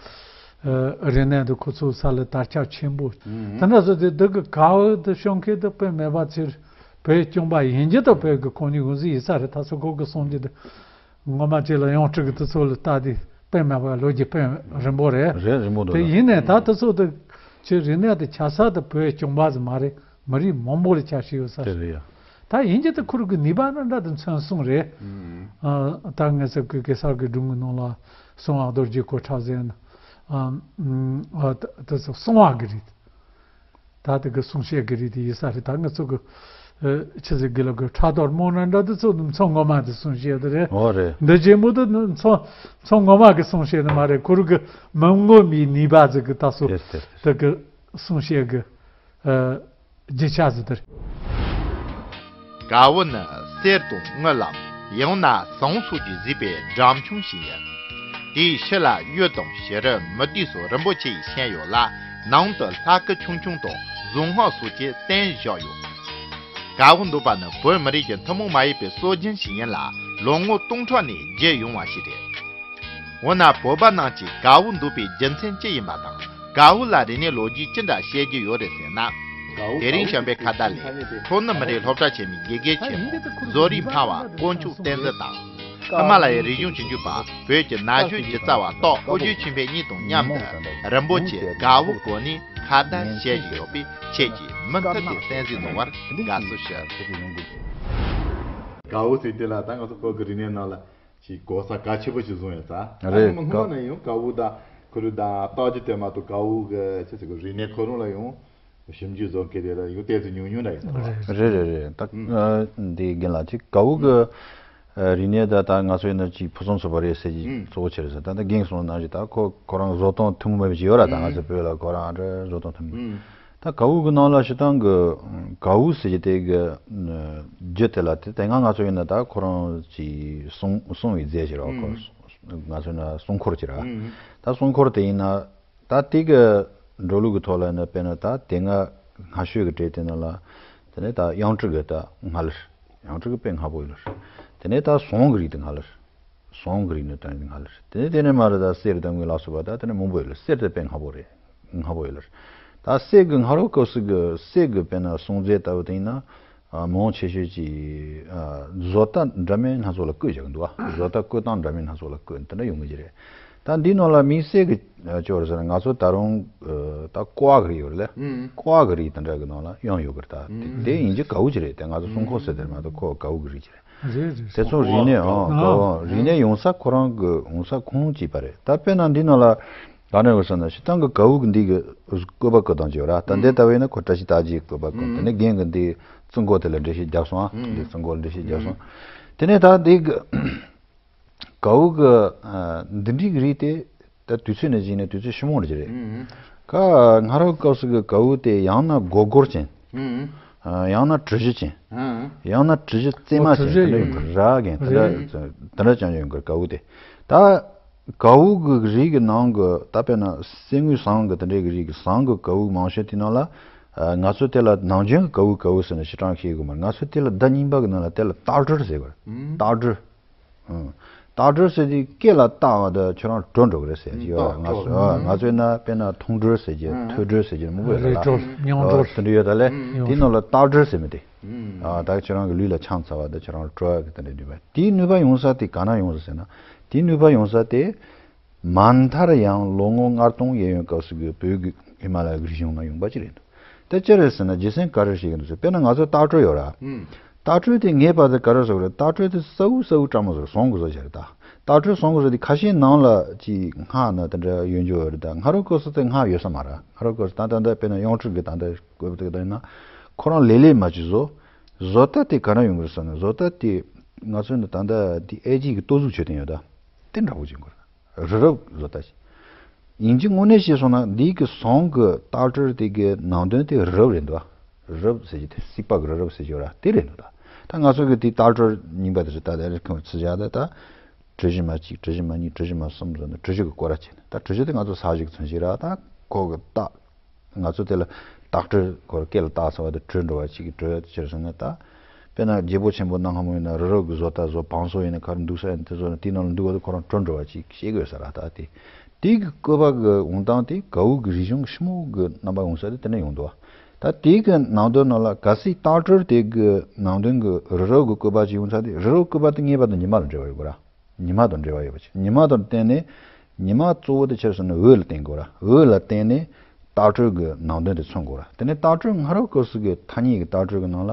རིག་གནས་དེ་ཁོ་ཚོའི་ས་ལ་དར་ཁྱབ་ཆེན་པོ། ད་འདྲ་ཟེར་དེ་དེ་གི་དགའ་བོ་དེ་བྱུང་མཁན་དེ་དཔེ་མེད་པ་ཚེ་རིང་། བོད་སྐྱོང་པ་ཡིན་གྱི་ད་བོད་ཀྱི་ཁོང་གཉིས་འོས་གཟི་ཡིན་ས་རེད། ད་སོ་ཁོ་གི་གསུང་རྒྱུ་དེ་ངོ་མ་ཅིག་ལ་ཡང་སྤྲུལ་གི་དེ་ཚོ་ལ་ལྟ་དེ་དཔེ་མེད་པ་ལོ་རྒྱུས་དཔེ་རིང་པོ་རེད། རེད་རིང་པོ་འདུག་དེ་ད། ཡིན་ནས་ད་དེ་ཚོ་དེ་ཁྱེད་རིག་གནས་དེ་ཆ་ས་དེ་བོད་སྐྱོང་པ་ཟིག་མ་རེད། མི་རིགས་མང་པོ་ལ་ཆ་ཤེས་ཡོད་ས་དེ་རེད། རེད་ཡ། ད་ཡིན་གྱི་དེ་ཁུར་གི་ནུས་པ་འདྲ་འདྲ་དེ་མཚོན་སོང་རེད། ཨ་ད་ངེད་ཚོ་གི་གེ་སར་གི་སྒྲུང་གི་ནང་ལ་གསང་བ་རྡོ་རྗེ་གོ་ཁྲབ་ཟེར་ན་ཨ་ཨ་དེ་ཚོ་གསང་བ་གི་རེད། ད་དེ་གི་གསུང་བཤད་གི་རིགས་དེ་ཡིན་ས་རེད། ད་ང་ཚོ་གི་ཨ་ཆི་ཟིག་གི་ལ་གི་ཁྲ་དོར་མོ་ན་འདྲ་དེ་ཚོ་མཚོ་ངོ་མ་དེ་གསུང་བཤད་དེ་རེད། འོ་རེད། འདི་རྗེ་མོ་དེ་མཚོ་མཚོ་ངོ་མ་གི་གསུང་བཤད་ནི་མ་རེད། ཁོ་རུ་གི་མི་ངོ་མའི་ནུས་པ་ཟིག་གི་ད་སོ་དེ་དེ་དེ་གི་གསུང་བཤད་གི་ཨ་རྒྱུ་ཆ་ཟིག་དེ་རེད། དགའ་བོ་ནི་གསེར་དང་དངུལ་ལམ་ཡང་ན་ཟངས་སོགས་ཀྱིས་བཟོས་པའི་སྦྲམ་ཆུང་ཞིག་ཡིན། དེའི་ཕྱི་ལ་གཡུ་དང་བྱུ་རུ་མུ་ཏིག་སོགས་རིན་པོ་ཆེ་ཡིས་བཤན་ཡོད་ལ། ནང་དུ་ལྷ་སྐུ་ཆུང་ཆུང་དང་གཟུངས་སྔགས་སོགས་ཀྱིས་བརྟན་བཞག་ཡོད། དགའ་བོ་འདོད་པ་ནི་བོད་མི་རིགས་ཀྱི་ཐུན་མོང་མ་ཡིན་པའི་སྲོལ་རྒྱུན་ཞིག་ཡིན་ལ། ལོ་ངོ་སྟོང་ཕྲག་ནས་བརྒྱུད་ཡོང་བ་ཞིག་རེད། འོ་ན་བོད་པ་རྣམས་ཀྱིས་དགའ་བོ་འདོད་པའི་རྒྱུ་མཚན་ཅི་ཡིན་པ་དང་། དགའ་བོ་ལ་རིག་གནས་ལོ་རྒྱུས་ཅི་འདྲ་བཤད་ཀྱི་ཡོད་རེད་ཟེར་ན། དེ་རིང་བྱམས་པའི་ཁ་བརྡ་ལས་ཁྲོ་ནུབ་མི་རིགས་སློབ་གྲྭ་ཆེན་མོའི་དགེ་རྒན་ཆེན་མོ་བཟོ་རིག་སྨྲ་བ་དཀོན་མཆོག་བསྟན་འཛིན་དང་། ཧི་མ་ལ་ཡའི་རིག་གཞུང་ཞིབ་འཇུག་པ་བོད་ཀྱི་ན་གཞོན་སྒྱུ་རྩལ་བ་ཏོག་ཨོ་རྒྱན་ཆོས་འཕེལ་གཉིས་དང་མཉམ་དུ་རིན་པོ་ཆེ་དགའ་བོ་སྐོར་ནས་ཁ་བརྡ་བྱེད་བཞིན་ཡོད་པས། ཁྱེད་ཀྱིས་མུ་མཐུད་དེ་གསན་གཟིགས་གནང་བར་དགའ་བསུ་ཞུ། དགའ་བོ་ཟེར་དེ་ལ་ད་ང་ཚོ་བོད་ཀྱི་རིག་གནས་ནང་ལ་ཅིག་གོ་ས་གལ་ཆེ་པོ་ཞིག་བཟུང་ཡོད་ས། རེད། ད་སྔོན་མ་ནས་ཡང་དགའ་བོ་དང་ཁོ་རང་དང་རྟགས་ཀྱི་དེ་མ་གཏོགས་དགའ་བོ་གི་ཆེ་ཆེ་གི་རིག་གནས་ཁོ་རང་ལ་ཡང་ཞིབ་འཇུག་བཟོ་མཁན་དེ་ལ་ཡང་ཏོག་ཙམ་ཉུང་ཉུང་འདྲ་ཡོད་ས་རེད། རེད་རེད་རེད། ད་ཨ་འདི་རྒན་ལགས་ཅིག་དགའ་བོ་གི་ཨ་རིག་གནས་ད་ད་ང་ཚོ་ཡིན་ན་ཅིག་ཕུན་སུམ་ཚོགས་པ་རེད་ཟེར་གྱི་ཨུམ་གཙོ་བོ་ཆེ་རེད་ཟེར། ད་ད་རྒན་གསུངས་ནང་བཞིན་ད་ཁོ་ཁོ་རང་བཟོ་སྟངས་ཐུན་མོང་མེད་པ་ཅིག་ཡོད་ར། ད་ང་ཚོ་བོད་ལ་ཁོ་རང་འདྲ་བཟོ་སྟངས་ཐུན་མོང་ཨུམ། ད་གའུ་གི་ནང་ལ་སྤྱིར་བཏང་གི་གའུ་ཟེར་གྱི་དེ་གི་རྒྱུ་དེ་ལ་དེ་དེ་སྔ་ང་ཚོ་ཡིན་ན་ད་ཁོ་རང་ཅིག་སྲུང་སྲུང་བའི་རྫས་ཞིག་རེད་བ། ཁོ་ང་ཚོ་ན་སྲུང་འཁོར་ཅིག་རེད། ད་སྲུང་འཁོར་དེ་ཡིན་ན་ད་དེ་གི་འགྲོ་ལུགས་ཀྱི་ཐོག་ལ་ཡིན་ན་དཔེར་ན་ད་དེ་སྔ་སྔ་ཤོས་ཀྱི་གྲས་དེ་ནང་ལ་དེ་ནས་ད་གཡང་ཊི་གི་ད་སྔ་ལེར། གཡང་ཊི་གི་དཔེ་སྔ་པོ་ཡོད་ལེར། དེ་ནས་ད་ཟོང་གི་རིགས་དེ་སྔ་ལེར། ཟོང་གི་རིགས་ནི་ད་སྔ་ལེར། དེ་ནས་དེ་ནས་མར་ད་གསེར་དང་དངུལ་ལ་སོགས་པ་ད་དེ་ནས་མང་པོ་ཡོད་ལེར། གསེར་དེ་དཔེ་སྔ་པོ་རེད། སྔ་པོ་ཡོད་ལེར། ད་གསེར་གི་སྔ་རོལ་སྐབས་སུ་གི་གསེར་གི་དཔེར་ན་སྲུང་རྫས་ལྟ་བུ་དེ་ཡིན་ན། ཨ། མང་ཆེ་ཤོས་ཀྱིས། ཨ། བཟོ་ལྟ་འདྲ་མིན་སྣ་ཚོགས་ལ་བཀོད་བཞག་གི་འདུག་བ། བཟོ་ལྟ་བཀོད་སྟངས་འདྲ་མིན་སྣ་ཚོགས་ལ་བཀོད་དེ་འདྲ་ཡོང་གི་ཅིག་རེད། ད་འདིའི་ནང་ལ་དམིགས་བསལ་གྱི་ཅོ་རེད་ཟེར་ན་ང་ཚོ་ད་རུང་། ཨ། ད་ཀོ་བ་གི་རིགས་ཡོད་རེད་ལེ། ཀོ་བ་གི་རིགས་དེ་འདྲ་གི་ནང་ལ་གཡང་ཡོད་གི་རེད། ད་དེ་དེ་ཡིན་གྱི་གའུ་ཅིག་རེད། དེ་ང་ཚོ་སྲུང་འཁོར་ཟེར་དེར་མ་གཏོགས་ཁོ་གའུ་གི་རིགས་ཅིག་རེད། རེད་རེད། དེ་ཚོ་རིག་གནས། ཨང་། ཨང་། གའུ། ཨང་། རིག་གནས་ཡོང་ས་ཁོ་རང་གི་ཡོང་ས་ཁུངས་གཅིག་པ་རེད། ད་དཔེར་ན་འདི་ནང་ལ་ག་ནས་ཡོང་ས་ན་སྤྱིར་བཏང་གི་གའུ་གི་འདི་གི་བཀོད་པ་བཀོད་སྟངས་ཅིག་ཡོད་ར། ད་འདི་ལྟ་བས་ན་ཁོ་བཀྲ་ཤིས་རྟགས་བརྒྱད་བཀོད་པ་བཀོད། དེ་ནས་རྒན་གི་འདི་བཙུན་མགོ་དེ་ལ་འགྲེལ་བཤད་རྒྱབ་སོང་། ཨ། འདི་བཙུན་མགོ་ལ་འགྲེལ་བཤད་རྒྱབ་སོང་། དེ་ནས་ད་འདི་གི་གའུ་གི། ཨ། འདི་འདྲའི་གི་རིགས་དེ་ད་དུས་ཚོད་ནས་བཞིན་ནས་དུས་ཚོད་ཞིབ་མོ་རེ་རེད། ཨང་། ཀ་སྔ་རབས་སྐབས་སུ་གི་གའུ་དེ་ཡང་ན་སྒོར་སྒོར་ཅན། ཨང་། ཡང་ན་གྲུ་བཞི་ཅན། ཨང་། ཡང་ན་གྲུ་བཞི་རྩེ་མ་ཅན། དེ་འདྲ་ཡོང་གི་ར། རྒན་དེ་འདྲ། རེད། དེ་འདྲ་ཅན་ཡོང་གི་གའུ་དེ། ད་གའུ་གི་རིགས་ཀྱི་ནང་གི་ད་དཔེར་ན་གསེར་དངུལ་ཟངས་གི་དེ་འདྲའི་གི་རིགས་ཀྱི་ཟངས་གི་གའུ་མང་ཤོས་དེ་ནང་ལ། ཨ། ང་ཚོ་དེ་ལ་ནམ་རྒྱུན་གི་གའུ་གའུ་ཟེར་ནས་ཕྱིར་བཏང་ཤེས་དགོས་མ་རེད། ང་ཚོ་དེ་ལ་ཟླ་རྙིང་པ་གི་ནང་ལ་དེ་ལ་སྟག་སྦྲུལ་ཟེར་གི་རེད། སྟག་སྦྲུལ། ཨང་། སྟག་སྦྲུལ་ཟེར་དུས་སྐེ་ལ་བཏགས་པ་དང་ཁྱོད་རང་གྲོལ་འགྲོ་གི་རེད་ཟེར་གྱི་ཡོད། སྟག་སྦྲུལ། ང་ཚོ། ཨ། ང་ཚོའི་ན་དཔེར་ན་མཐོང་སྦྲུལ་ཟེར་གྱི། ཨང་། ཐོས་སྦྲུལ་ཟེར་གྱི་མང་པོ་ཡོད་རེད་ལ། རི་སྦྲུལ། མྱང་སྦྲུལ། དེ་འདྲ་ཡོད་ད་ལེ། ཡོད། དེའི་ནང་ལ་སྟག་སྦྲུལ་ཟེར་མི་དེ། ཨང་། ཨ། ད་ཁྱོད་རང་གི་ལུས་ལ་ཆང་ཚ་བ་དང་ཁྱོད་རང་གྲོལ་ཡག་གི་དེ་འདྲའི་ནུས་པ། དེའི་ནུས་པ་ཡོང་ས་དེ་ག་ན་ཡོང་ས་ཟེར་ན། དེའི་ནུས་པ་ཡོང་ས་དེ། མ་མཐར་ཡང་ལོ་ངོ་ལྔ་སྟོང་གཡས་གཡོན་སྐབས་སུ་གི་བོད་ཀྱི་ཧི་མ་ལ་ཡའི་རི་གཞུང་ན་ཡོང་པ་ཅིག་རེད་འདུག། དེ་ཅི་རེད་ཟེར་ན་རྒྱུ་མཚན་ག་རེ་ཞིག་ཡིན་འདུག་ཟེར། དཔེར་ན་ང་ཚོ་སྟག་སྦྲུལ་ཡོད་ར། ཨང་། སྟག་སྦྲུལ་དེ་ངེས་པར་དུ་ག་རེ་བཟོ་དགོས་རེད། སྟག་སྦྲུལ་དེ་གསལ་བོ་གསལ་བོ་བཀྲ་མོ་བཟོ་རེད། ཟངས་གི་བཟོ་བྱ་རེད་ད། སྟག་སྦྲུལ་ཟངས་གི་བཟོ་དེ་ཁ་ཤས་ནང་ལ་ཅིག་སྔགས་ན་དེ་འདྲ་ཡོད་འཇོག་ཡོད་རེད་ད། སྔ་རབས་སྐབས་སུ་དེ་སྔགས་ཡོད་ས་མ་རེད། སྔ་རབས་སྐབས་སུ་ད་ད་ལྟ་དཔེར་ན་གཡང་ཊི་གི་ད་ལྟ་བཀོད་པ་དེ་ད་ཡིན་ན་ཁོ་རང་ལེ་ལེ་མ་ཅིག་བཟོ། བཟོ་ལྟ་དེ་ག་རེ་ཡོང་གི་རེད་ཟེར་ན། བཟོ་ལྟ་དེ་ང་ཚོ་ནི་ད་ལྟ་དེ་ཨེ་ཇི་གི་ལྟོ་གཟུགས་མཆོད་རྟེན་ཡོད་ད། དེ་འདྲ་བོ་ཅིག་ཡོང་གི་རེད། རི་རབ་བཟོ་ལྟ་ཞིག་ཡིན་གྱི། དངོས་གནས་བཤད་སོང་ན་འདི་གི་ཟངས་གི་སྟག་སྦྲུལ་དེ་གི་ནང་དོན་དེ་རི་རབ་རེད་འདུག། རི་རབ་ཟེར་གྱི་དེ་སྲིད་པ་གི་རི་རབ་ཟེར་གྱི་ཡོད་ར། དེ་རེད་འདུག་ད། ད་ང་ཚོ་གི་དེ་སྟག་སྦྲུལ་རྙིང་པ་དེ་ཚོ་ད་ལྟ་རེ་ཁོང་ཚུར་བཞག་ད། ད་གྲུ་བཞི་མ་གཅིག། གྲུ་བཞི་མ་གཉིས། གྲུ་བཞི་མ་གསུམ་བཟོ་ནས་གྲུ་བཞི་གི་སྐོར་ར་བྱས་ནས། ད་གྲུ་བཞི་དེ་ང་ཚོ་ས་གཞི་གི་མཚོན་བྱེད་ར། ད་ཁོ་གི་སྟག་ང་ཚོ་དེ་ལ་སྟག་སྦྲུལ་ཁོ་ར་སྐེ་ལ་བཏགས་ཚར་བ་དེ་གྲོལ་འགྲོ་བ་ཅིག་གི་གྲོལ་ཡ་དེ་ཕྱིར་སོང་ན། ད་དཔེར་ན་རྒྱལ་པོ་ཆེན་པོ་སྣ་ལྔ་མོ་ཡིན་ན་རི་རབ་གི་བཟོ་ལྟ་བཟོ། བང་སོ་ཡིན་ན་ག་རེ་འདུག་ས་ཡིན་དེ་བཟོ་ན་དེའི་ནང་ལ་འདུག་པ་དེ་ཁོ་རང་གྲོལ་འགྲོ་བ་ཅིག་བཤད་དགོས་ས་ར། ད་དེ་དེ་གི་བཀོད་པ་གི་འོང་སྟངས་དེ་གའུ་གི་རིག་གཞུང་གི་ཞིབ་མོ་གི་རྣམ་པ་ཡོང་ས་དེ་དེ་ནས་ཡོང་འདུག་བ། ད་དེ་གི་ནང་དོན་ནང་ལ་གལ་སྲིད་སྟག་སྦྲུལ་དེ་གི་ནང་དོན་གི་རི་རབ་གི་བཀོད་པ་ཅིག་ཡོང་ས་དེ། རི་རབ་བཀོད་པ་དེ་ངེས་པར་དུ་ཉི་མ་དང་འབྲེལ་བ་ཡོད་དགོས་ར། ཉི་མ་དང་འབྲེལ་བ་ཡོད་པ་ཅིག། ཉི་མ་དང་བསྟུན་ནས་ཉི་མ་གཙོ་བོ་དེ་ཕྱིར་སོང་ན་འོད་ལ་བརྟེན་དགོས་ར། འོད་ལ་བརྟེན་ནས་སྟག་སྦྲུལ་གྱི་ནང་དོན་དེ་མཚོན་དགོས་ར། དེ་ནས་སྟག་སྦྲུལ་སྔ་རབས་སྐབས་སུ་གི་ཐ་སྙད་ཀྱི་སྟག་སྦྲུལ་གྱི་ནང་ལ་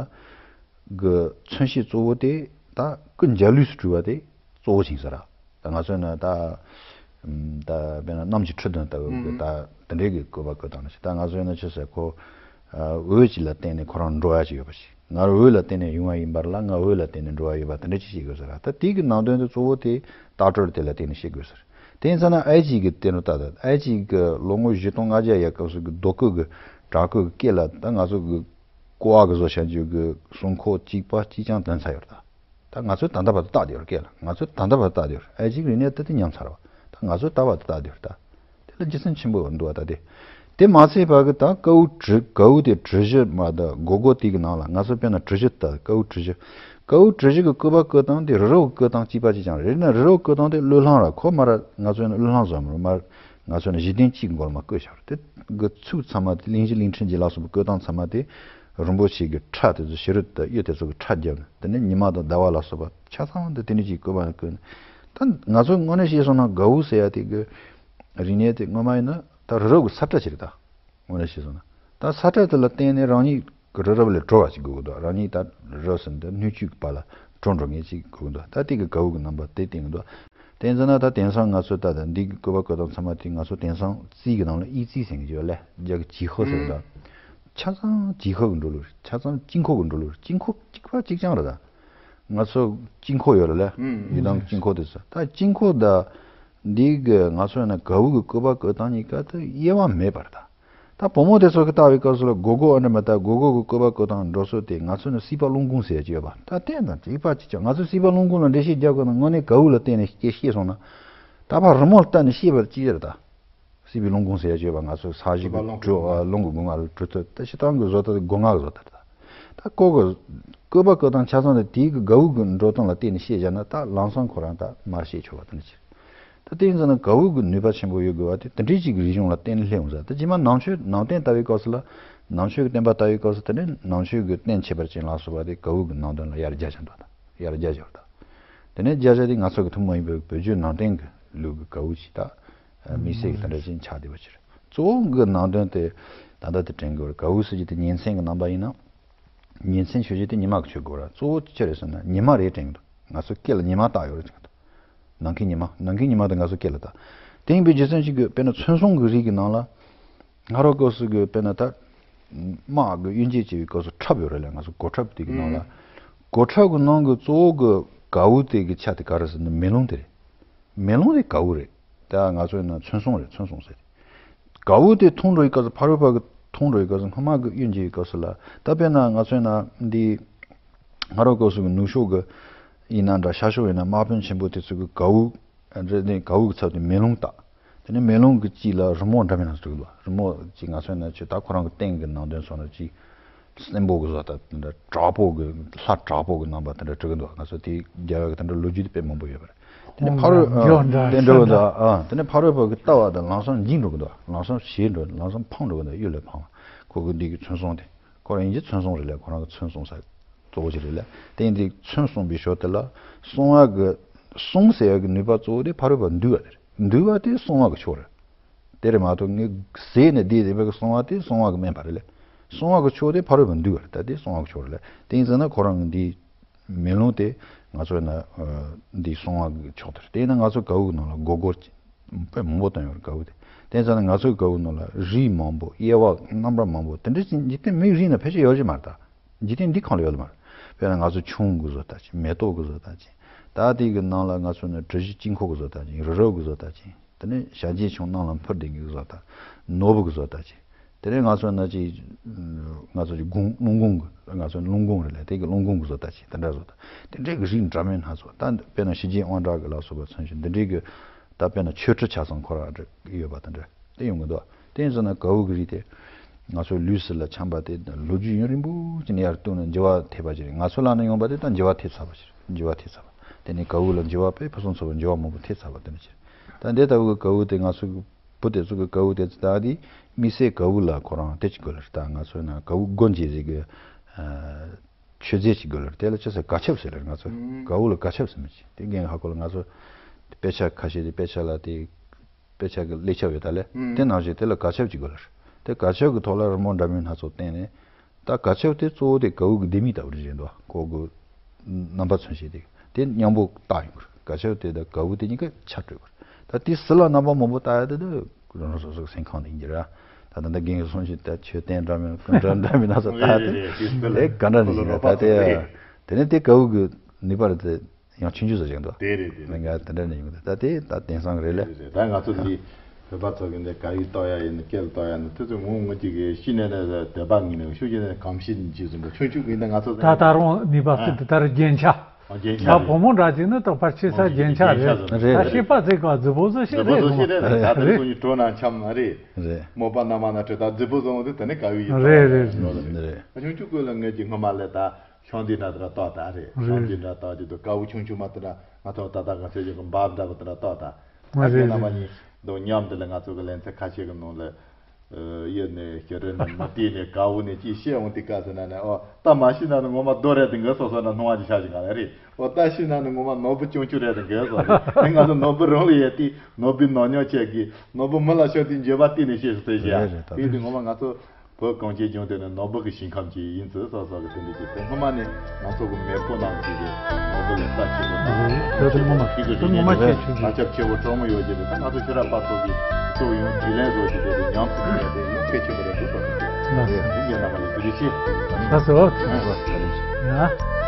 གི་མཚོན་བྱེད་གཙོ་བོ་དེ་ད་སྐུ་འཇའ་ལུས་སུ་གྲུབ་པ་དེ་གཙོ་བོ་ཅིག་ཡིན་ས་ར། ད་ང་ཚོ་ན་ད་ད་དཔེར་ན་གནམ་གྱི་འཕྲུལ་སྟོན་ལྟ་བུ་གི་ད་དེ་འདྲའི་གི་བཀོད་པ་བཀོད་སྟངས་ནི་ཞིག། ད་ང་ཚོ་ཡིན་ན་ཅི་ཟེར། ཁོ་འོད་ཅིག་ལ་བརྟེན་ནས་ཁོ་རང་འགྲོ་ཡ་ཅིག་ཡོད་པ་ཞིག། ང་འོད་ལ་བརྟེན་ནས་ཡོང་བ་ཡིན་པ་ལ་ང་འོད་ལ་བརྟེན་ནས་འགྲོ་བ་ཡོད་པ་དེ་འདྲ་ཅིག་བཤད་དགོས་ས་ར། ད་དེ་གི་ནང་དོན་དེ་གཙོ་བོ་དེ་སྟག་སྦྲུལ་དེ་ལ་བརྟེན་ནས་བཤད་དགོས་ས་ར། དེ་ཡིན་ཙང་ན་ཨའི་ཇི་གི་དེ་ནོ་ད་ད་ཨའི་ཇི་གི་ལོ་ངོ་བཞི་སྟོང་ལྔ་བརྒྱ་ཡ་སྐབས་སུ་གི་རྡོ་བརྐོས་གི་བྲག་བརྐོས་གི་སྐེ་ལ་ད་ང་ཚོ་གི་ཀོ་བ་གི་བཟོ་བྱ་རྒྱུ་གི་སྲུང་འཁོར་གཅིག་པ་གཅིག་རྐྱང་ཐོན་ཚར་ཡོད་རེད་ད། ད་ང་ཚོས་ད་ལྟ་བར་དུ་བལྟ་བསྡད་ཡོད་རེད། སྐད་ལ་ང་ཚོས་ད་ལྟ་བར་དུ་བལྟ་བསྡད་ཡོད་རེད། ཨའི་ཇི་གི་རིག་གནས་ད་དེ་ཉམས་ཚར་བ། ད་ང་ཚོས་ད་བར་དུ་བལྟ་བསྡད་ཡོད་རེད་ད། དེ་ལ་རྒྱུ་མཚན་ཆེན་པོ་འདུག་བ། ད་དེ་དེ་མ་ཚད་པ་གི་ད་གའུ་གྲུ་གའུ་དེ་གྲུ་བཞི་མ་ད་སྒོར་སྒོར་དེ་གི་ནང་ལ་ང་ཚོ་དཔེར་ན་གྲུ་བཞི་ད་གའུ་གྲུ་བཞི། གའུ་གྲུ་བཞི་གི་བཀོད་པ་བཀོད་སྟངས་དེ་རི་རབ་བཀོད་སྟངས་གཅིག་པ་གཅིག་རྐྱང་རེད། ན་རི་རབ་བཀོད་སྟངས་དེ་བློས་བསླངས་ར། ཁོ་མ་ར་ང་ཚོ་ཡིན་ན་བློས་བསླངས་བཟོ་མ་རེད། མ་ང་ཚོ་ཡིན་ན་གཞི་རྟེན་གཅིག་མགོ་ལ་མ་བཀོད་བཞག་རེད། དེ་གི་ཚིགས་ཚང་མ་དེ་གླིང་བཞི་གླིང་ཕྲན་གྱི་ལ་སོགས་པའི་བཀོད་སྟངས་ཚང་མ་དེ། རིན་པོ་ཆེ་གི་ཁྲ་དེ་ཚོ་ཕྱི་རོལ་དུ་གཡུ་དེ་ཚོ་གི་ཁྲ་བརྒྱབ་ནས། དེ་ནས་ཉི་མ་དང་ཟླ་བ་ལ་སོགས་པ་ཆ་ཚང་དུ་དེ་འདྲ་ཅིག་བཀོད་པ་བཀོད་ནས། ད་ང་ཚོ་དངོས་གནས་བཤད་སོང་ན་གའུ་ཟེར་ཡ་དེ་གི་རིག་གནས་དེ་སྔོན་མ་ཡིན་ན་ད་རི་རབ་གི་ས་ཁྲ་ཅིག་རེད་ད། དངོས་གནས་བཤད་སོང་ན་ད་ས་ཁྲ་དེ་ལ་བརྟེན་ནས་རང་ཉིད་ཀྱི་རི་རབ་ལས་གྲོལ་བ་ཅིག་དགོས་ཀྱི་འདུག། རང་ཉིད་ད་རི་རབ་ཟེར་འདི་སྣོད་བཅུད་ཀྱི་བར་ལ་གྲོལ་འགྲོ་མཁན་ཅིག་དགོས་ཀྱི་འདུག། ད་དེ་གི་གའུ་གི་རྣམ་པ་དེ་བསྟན་གྱི་འདུག། དེ་ཡིན་ན་ད་དེང་སང་ང་ཚོས་ད་ལྟ་འདི་གི་བཀོད་པ་བཀོད་སྟངས་ཚང་མ་དེ་ང་ཚོ་དེང་སང་རྩིས་ཀྱི་ནང་ལ་ཨི་རྩིས་ཟེར་གྱི་ཡོད་ལེ། རྒྱ་གི་ཅི་ཧོ་ཟེར་གྱི་འདུག། ཆ་ཚང་ཅི་ཧོ་གི་འགྲོ་ལུགས་རེད། ཆ་ཚང་ཅིང་ཁོ་གི་འགྲོ་ལུགས་རེད། ཅིང་ཁོ་གཅིག་པ་གཅིག་རྐྱང་རེད་ད། ང་ཚོ་ཅིང་ཁོ་ཡོད་རེད་ལེ། ཡི་དམ་ཅིང་ཁོ་དེ་ཚོ། ད་ཅིང་ཁོ་ད་འདི་གི་ང་ཚོ་ཡིན་ན་གའུ་གི་བཀོད་པ་བཀོད་སྟངས་གཉིས་ཀ་ད་དབྱེ་བ་མེད་པ་རེད་ད། ད་ ད་བུ་མོ་དེ་ཚོ་གི་ལྟ་བའི་སྐབས་སུ་ལ་སྒོར་སྒོར་ཨ་འདྲ་མ་ལྟ་སྒོར་སྒོར་གི་བཀོད་པ་བཀོད་སྟངས་འགྲོ་སྲོལ་དེ་ང་ཚོ་ནི་སྲིད་པ་བློན་ཁོང་ཟེར་གྱི་ཡོད་པ། ད་བལྟས་ན་ཅིག་ཕར་ཅིག་ཀྱང་ང་ཚོ་སྲིད་པ་བློན་ཁོང་ལ་འགྲེལ་བཤད་རྒྱག་དགོས་ན་དངོས་གནས་གའུ་ལ་བརྟེན་ནས་སྐད་བཤད་སོང་ན། ད་ཕར་རི་མོ་ལྟ་ནས་བཤད་པ་ཅི་ཡོད་རེད་ད། སྲིད་པའི་བློན་ཁོང་ཟེར་ཡ་ཅིག་ཡོད་པ། ང་ཚོ་ས་གཞི་གི་སྤྱི་བློན་ཁོང་གི་སྒོ་ང་ལ་གྲུབ་ཐོབ་ད་སྤྱིར་བཏང་གི་བཟོ་ལྟ་དེ་སྒོ་ང་གི་བཟོ་ལྟ་རེད་ད། ད་ཀོ་གི་བཀོད་པ་བཀོད་སྟངས་ཆ་ཚང་དེ་དེའི་གི་གའུ་གི་འགྲོ་སྟངས་ལ་བརྟེན་ནས་བཤད་བཞག་ན་ད་ལམ་སང་ཁོ་རང་ད་མར་བཤད་ཆོག་པ་དེ་འདྲ་ཅིག་ད་དེ་ཡིན་ཙང་ན་གའུ་གི་ནུས་པ་ཆེན་པོ་ཡོད་དགོས་པ་དེ་དེ་འདྲའི་ཅིག་གི་རིག་གཞུང་ལ་བརྟེན་ནས་སླེབས་འོང་ཟེར། ད་རྗེས་མ་ནང་ཆོས་ནང་བསྟན་ལྟ་བའི་སྐབས་སུ་ལ་ནང་ཆོས་ཀྱི་བསྟན་པ་ལྟ་བའི་སྐབས་སུ་དེ་ནས་ནང་ཆོས་ཀྱི་རྟེན་ཁྱད་པར་ཅན་ལ་སོགས་པ་དེ་གའུ་གི་ནང་དོན་ལ་ཡར་རྒྱས་བཞིན་འདུག་ད་ཡར་རྒྱས་བཞིན་འདུག་དེ་ནས་རྒྱས་བཞག་དེ་ང་ཚོ་གི་ཐུན་མོང་ཡིན་པའི་བོད་བརྒྱུད་ནང་བསྟན་གྱི་ལུགས་ཀྱི་གའུ་ཅིག་ད་དམིགས་བསལ་གྱི་དེ་འདྲ་ཅིག་ཆགས་བསྡད་པ་ཅིག་རེད། གཙོ་བོ་གི་ནང་དོན་དེ་ད་ལྟ་དེ་དྲན་དགོས་རེད། གའུ་ཟེར་རྒྱུ་དེ་ཉིན་མཚན་གྱི་རྣམ་པ་ཡིན་ན། ཉིན་མཚན་ཆོས་བརྒྱད་དེ་ཉི་མ་གི་ཆོས་སྐོར་ར། གཙོ་བོ་ཅི་རེད་ཟེར་ན་ཉི་མ་རེད་དྲན་གྱི་འདུག་ང་ཚོ་སྐེ་ལ་ཉི་མ་བཏགས་ཡོད་རེད་དྲན་གྱི་འདུག་ནམ་མཁའི་ཉི་མ། ནམ་མཁའི་ཉི་མ་དེ་ང་ཚོ་སྐེ་ལ་བཏགས། དེ་ཡིན་པའི་རྒྱུ་མཚན་གཅིག་གིས་དཔེར་ན་ཚོན་བཟུང་གི་རིགས་ཀྱི་ནང་ལ། སྔ་རོལ་སྐབས་སུ་གི་དཔེར་ན་ད། དམག་གི་གཡུལ་འགྱེད་བྱེད་པའི་སྐབས་སུ་ཁྲབ་ཡོད་རེད་ལ། ང་ཚོ་གོ་ཁྲབ་དེ་གི་ནང་ལ། ཨང་། གོ་ཁྲབ་གི་ནང་གི་གཙོ་བོ་གི་གའུ་དེ་གི་ཆ་དེ་ག་རེ་ཟེར་ན་མེ་ལོང་དེ་རེད། མེ་ལོང་དེ་གའུ་རེད། ད་ང་ཚོ་ཡིན་ན་ཚོན་བཟུང་རེད། ཚོན་བཟུང་ཟེར། གའུ་དེ་འཐུང་འགྲོ་ཡི་སྐབས་སུ་ཕ་རོལ་པ་གི་འཐུང་འགྲོ་ཡི་སྐབས་སུ་སྔ་མ་གི་གཡུལ་འགྱེད་ཡི་སྐབས་སུ་ལ་ད་དཔེར་ན་ང་ཚོ་ཡིན་ན་འདི། སྔ་རོལ་སྐབས་སུ་གི་ནུབ་ཕྱོགས་གི་ཡིན་ན་འདྲ་ཤར་ཕྱོགས་ཡིན་ན་དམག་དཔོན་ཆེན་པོ་དེ་ཚོ་གི་གའུ། འདྲ་ནས་གའུ་གི་ཚབ་ཏུ་མེ་ལོང་བཏགས། དེ་ནས་མེ་ལོང་གི་དཀྱིལ་ལ་རི་མོ་འདྲ་མིན་སྣ་ཚོགས་འདུག་རི་མོ་གཅིག་ང་ཚོ་ན་ཆོས་ད་ཁོ་རང་གི་སྟེང་གི་ནང་དོན་སོགས་ན་གཅིག་སྲིན་པོ་གི་བཟོ་ལྟ་དེ་འདྲ་དྲག་པོ་གི་ལྷ་དྲག་པོ་གི་རྣམ་པ་དེ་འདྲ་བྲི་གི་འདུག་ང་ཚོ་དེ་རྒྱལ་བ་གི་དེ་འདྲ་ལོ་རྒྱུས་དེ་དཔེ་མང་པོ་ཡོད་པ་རེད། དེ་ནས་ཕ་རོལ་ཨ་འདྲ་དེ་འདྲ་འདུག་ཨ། དེ་ནས་ཕ་རོལ་པ་གི་ལྟ་བ་དང་ལམ་སང་འཇིག་འགྲོ་གི་འདུག་ལམ་སང་ཞེད་འགྲོ། ལམ་སང་ཕངས་འགྲོ་གི་འདུག་གཡུལ་ལས་ཕངས་པ། ཁོ་གི་འདི་གི་ཚོན་བཟུང་དེ། ཁོ་རང་ཡིན་གྱི་ཚོན་བཟུང་རེད་ལས། ཁོ་རང་གི་ཚོན་བཟུང་ས་གཙོ་བོ་ཞིག་རེད་ལས། དེ་ཡིན་དུས་ཚོན་བཟུང་བའི་ཞོར་དེ་ལ་བསྲུང་བ་གི་བསྲུང་ཟེར་བ་གི་ནུས་པ་གཙོ་བོ་དེ་ཕ་རོལ་པ་འདུལ་བ་དེ་རེད། འདུལ་བ་དེ་བསྲུང་བ་གི་ཕྱོགས་རེད། དེ་རེད་མ་གཏོགས་ངས་ཟས་ནས་བསྡད་དེ་བས་གི་བསྲུང་བ་དེ་བསྲུང་བ་གི་དམན་པ་རེད་ལས། བསྲུང་བ་གི་ཕྱོགས་དེ་ཕ་རོལ་པ་འདུལ་བ་རེད། ད་དེ་བསྲུང་བ་གི་ཕྱོགས་རེད་ལས། དེ་ཡིན་ཟེར་ན་ཁོ་རང་གི་འདི། མེ་ལོང་དེ་ང་ཚོ་ན་འདི་བསྲུང་བ་གི་ཕྱོགས་དེ་རེད། དེ་ཡིན་ན་ང་ཚོ་གའུ་གི་ནང་ལ་སྒོར་སྒོར་དཔེ་མང་པོ་བཏོན་ཡོད་རེད་གའུ་དེ། དེ་ཚོ་ནི་ང་ཚོའི་གའུ་ནང་ལ་རིགས་མང་པོ་དབྱེ་བ་རྣམ་པ་མང་པོ་དེ་འདྲ་ཞིག་འཇིག་རྟེན་མིའི་རིགས་ནང་ཕལ་ཆེར་ཡོད་ཀྱི་མ་རེད་ད། འཇིག་རྟེན་འདི་གང་ལ་ཡོད་མ་རེད། དཔེར་ན་ང་ཚོ་ཁྱུང་གི་བཟོ་ལྟ་ཅིག་མེ་ཏོག་གི་བཟོ་ལྟ་ཅིག་ད་དེ་གི་ནང་ལ་ང་ཚོ་ནི་གྲུ་བཞི་དཀྱིལ་འཁོར་གི་བཟོ་ལྟ་ཅིག་རི་རབ་གི་བཟོ་ལྟ་ཅིག་དེ་ནས་བྱ་རྒྱལ་ཁྱུང་གནམ་ལ་འཕུར་ལྡིང་གི་བཟོ་ལྟ། ནོར་བུ་གི་བཟོ་ལྟ་ཅིག་དེ་ནས་ང་ཚོ་ན་ཅིག་ང་ཚོ་ཅིག་གུང་ཀླུང་གུང་གི་ང་ཚོ་ཀླུང་གུང་རེད་ལས། དེ་གི་ཀླུང་གུང་གི་བཟོ་ལྟ་ཅིག་དེ་འདྲ་བཟོ་ལྟ། དེ་འདྲའི་གི་རིགས་འདྲ་མིན་སྣ་ཚོགས་ད་དཔེར་ན་ཞི་རྒྱས་དབང་དྲག་གི་ལ་སོགས་པ་མཚོན་བྱེད་འདི་འདྲའི་གི་ད་དཔེར་ན་ཆོས་ཁྲི་ཆ་ཚང་ཁོ་ར་ཡོད་པ་དེ་འདྲ་དེ་ཡོང་གི་འདུག་དེ་ཡིན་ཙང་ན་གའུ་གི་རིགས་དེ་ང་ཚོའི་ལུས་ལ་འཆམ་པ་དེ་ལོ་རྒྱུས་ཡུན་རིང་པོ་ཅིག་ནས་ཡར་བཏོན་ནས་འགྱུར་བ་ཐེབས་པ་ཅིག་རེད། ང་ཚོ་ལ་ནི་ཡོང་པ་དེ་ད་འགྱུར་བ་ཐེབས་ཚར་བ་ཅིག་རེད། འགྱུར་བ་ཐེབས་ཚར་བ། དེ་ནས་གའུ་ལ་འགྱུར་བ་དཔེ་ཕུན་སུམ་ཚོགས་པའི་འགྱུར་བ་མང་པོ་ཐེབས་ཚར་བ་དེ་འདྲ་ཅིག་ད་འདི་ལྟ་བུ་གི་གའུ་དེ་ང་ཚོ་གི་བུ་དེ་ཚོ་གི་གའུ་དེ་ཚོ་ད་དེ་དམིགས་བསལ་གའུ་ལ་ཁོ་རང་དེ་ཅིག་དགོས་ལ་རེད། ད་ང་ཚོ་ན་གའུ་སྒོ་འབྱེད་ཟེར་གི་མཆོད་རྫས་ཅིག་དགོས་ལ་རེད། དེ་ལ་ཅི་ཟེར་གར་ཆབ་ཟེར་ལ་རེད། ང་ཚོ་གའུ་ལ་གར་ཆབ་ཟེར་མི་ཅིག་དེ་རྒན་ཧ་གོ་ལ། ང་ཚོ་དཔེ་ཆ་ཁ་ཤས་དེ་དཔེ་ཆ་ལ་དེ་དཔེ་ཆ་གི་ལེགས་ཆ་ཡོད་ད་ལས་དེ་ནང་བཞིན་དེ་ལ་གར་ཆབ་ཅིག་དགོས་ལ་རེད། དེ་གར་ཆབ་གི་ཐོག་ལ་རི་མོ་འདྲ་མིན་སྣ་ཚོགས་བསྟན་ནས། ད་གར་ཆབ་དེ་གཙོ་བོ་དེ་གའུ་གི་ལྡེ་མིག་ལྟ་བུ་རེད་བཞིན་འདུག་ཁོ་གི་རྣམ་པ་མཚོན་བྱེད་དེ་དེ་མཉམ་པོ་བཏགས་ཡོང་གི་རེད། གར་ཆབ་དེ་དང་གའུ་དེ་གཉིས་ཀ་ཆ་སྤྲོད་དགོས་རེད། ད་དེ་ཟུར་ལ་རྣམ་པ་མང་པོ་བཏགས་ཡ་དེ་དུ་རང་རང་སོ་སོ་གི་སེམས་ཁམས་དེ་ཡིན་གྱི་རེད། ད་ད་ལྟ་རྒན་གྱི་གསུང་བཞིན་ད་མཆོད་རྟེན་འདྲ་མིན་གང་འདྲ་འདྲ་མིན་སྣ་ཚོགས་བཏགས་དེ་དེ་ག་འདྲ་ནས་ཡིན་རེད། ད་དེ་དེ་ནས་དེ་གའུ་གི་ནུས་པ་རེད་དེ། ཡང་ཆུང་ཆུང་ཟེར་བཞིན་འདུག་དེ་རེད་དེ་རེད། ང་དེ་འདྲ་ནས་ཡོང་གི་འདུག་ད་དེ་ད་དེང་སང་རེད་ལེ། རེད་རེད། ད་ང་ཚོ་འདི་བོད་པ་ཚོ་གི་འདི་ག་ཡུལ་གཏོགས་ཡ་ཡིན་ན་སྐད་གཏོགས་ཡ་ནི་དེ་ཚོ་ངོ་ངོ་གཅིག་གི་ཤི་ནས་ནས་དད་པ་ངེས་ནས་ཤུགས་ཀྱིས་ནས་གམ་ཤི་ནས་ཅི་ཟིན་པ་ཆུང་ཆུང་གི་འདི་ང་ཚོ་ད་ད་རུང་ནུས་པ་ཨ་ཟེར་དེ་ལྟར་རྒྱན་ཆ། ཨ་རྒྱན་ཆ་ད་རེད། བུ་མོ་འདྲ་ཅིག་ནི་ཏག་པར་ཆེ་ས་རྒྱན་ཆ་རེད། རེད་ད་རེད། ཤེས་པ་ཚིག་ག་རྫི་བོ་ཟེར་ཤེས་རྫི་བོ་རེད་ཟེར་ངོ་ཤེས་མ་རེད། ད་དེ་རེད། ཚོ་གི་གྲོ་ནང་འཁྱམ་ན་རེད། རེད། མོ་པ་ན་མ་ན་ཁྲི་ད་རྫི་བོ་བཟང་བོ་དེ་ད་ནི་ག་ཡུལ་ཡིན་རེད་རེད་རེད། ད་ཆུང་ཆུང་གི་ལ་ངས་ཀྱི་སྔོན་མ་ལས་ད། ཤོང་འདི་འདྲ་དེ་འདྲ་བཏགས་ད་རེད། རེད། ཤོང་འདི་འདྲ་བཏགས་དེ་དུ་དཀར་པོ་ཆུང་ཆུང་མ་དེ་འདྲ་ང་ཐོག་ད་ལྟ་ག་ཚོད་ཅིག་གི་འབབ་འདྲ་པོ་དེ་འདྲ་བཏགས་ད། ང་ཚོའི་རྣམ་པ་གཉིས་དང་མཉམ་དུ་ལ་ང་ཚོ་གི་ལན་ཚན་ཁ་ཤས་ཀྱི་ནང་ལ་གཡུ་ནས་ཞི་རི་ནས་མུ་ཏིག་ནས་དཀར་པོ་ནས་ཅིག་བཤད་འོང་དེ་ག་ཟེར་ན་ནས་ཨོ་ད་མ་ཤི་ན་ནི་ངོ་མ་རྡོ་རེད་དེ་འགའ་སོ་སོ་འདྲ་སྣང་བ་ཅིག་ཤར་ཅིག་ག་ལ་རེད། ཨོ་ད་ཤི་ན་ནི་ངོ་མ་ནོར་བུ་ཆུང་ཆུང་རེད་དེ་འགའ་སོ་རེད། ང་ཚོ་ནོར་བུ་རང་ལ་ཡོད་དེ་ནོར་བུའི་ནོར་ཉོག་ཆེ་གི་ནོར་བུ་མི་ལ་ཤོར་དེ་འགྱོད་པ་གཏིང་ནས་ཤེས་སུ་ཐེ་ཤེས་ཡ་རེད་རེད། ད་དེ་དུས་ངོ་མ་ང་ཚོ། བོད་གངས་ཅན་ལྗོངས་དེ་ནི་ནོར་བུ་གི་ཞིང་ཁམས་ཅིག་ཡིན་ཚུལ་སོགས་སོགས་ཀྱི་དེ་འདྲ་ཅིག་དེ་སྔོན་མ་ནས་ང་ཚོ་གི་མེས་པོ་རྣམས་ཀྱིས་ཀྱི་ནོར་བུ་ལ་རྩ་ཆེ་པོ་དང་། རེད། དེ་དུས་སྔོན་མ་དེ་གི་དེ་སྔོན་མ་ཆེ་ཆུང་ལ་ཁྱབ་ཆེ་བོ་གྲོགས་མོ་ཡོད་ཀྱི་རེད། ད་ང་ཚོ་ཤེས་རབ་པ་ཚོ་གིས་གཙོ་བོ་ཡོང་དྲིས་ལན་བཟོ་ཅིག་དེ་དུས་ཉམས་སུ་བསྟན་དེ་ཡང་གལ་ཆེ་པོ་རེད་འདུག་བསམ་གི་ལགས་སོ། དེ་འདྲའི་རྣམ་པ་ནས་དེ་འདྲ་ཤེས། ལགས་སོ། ཡ།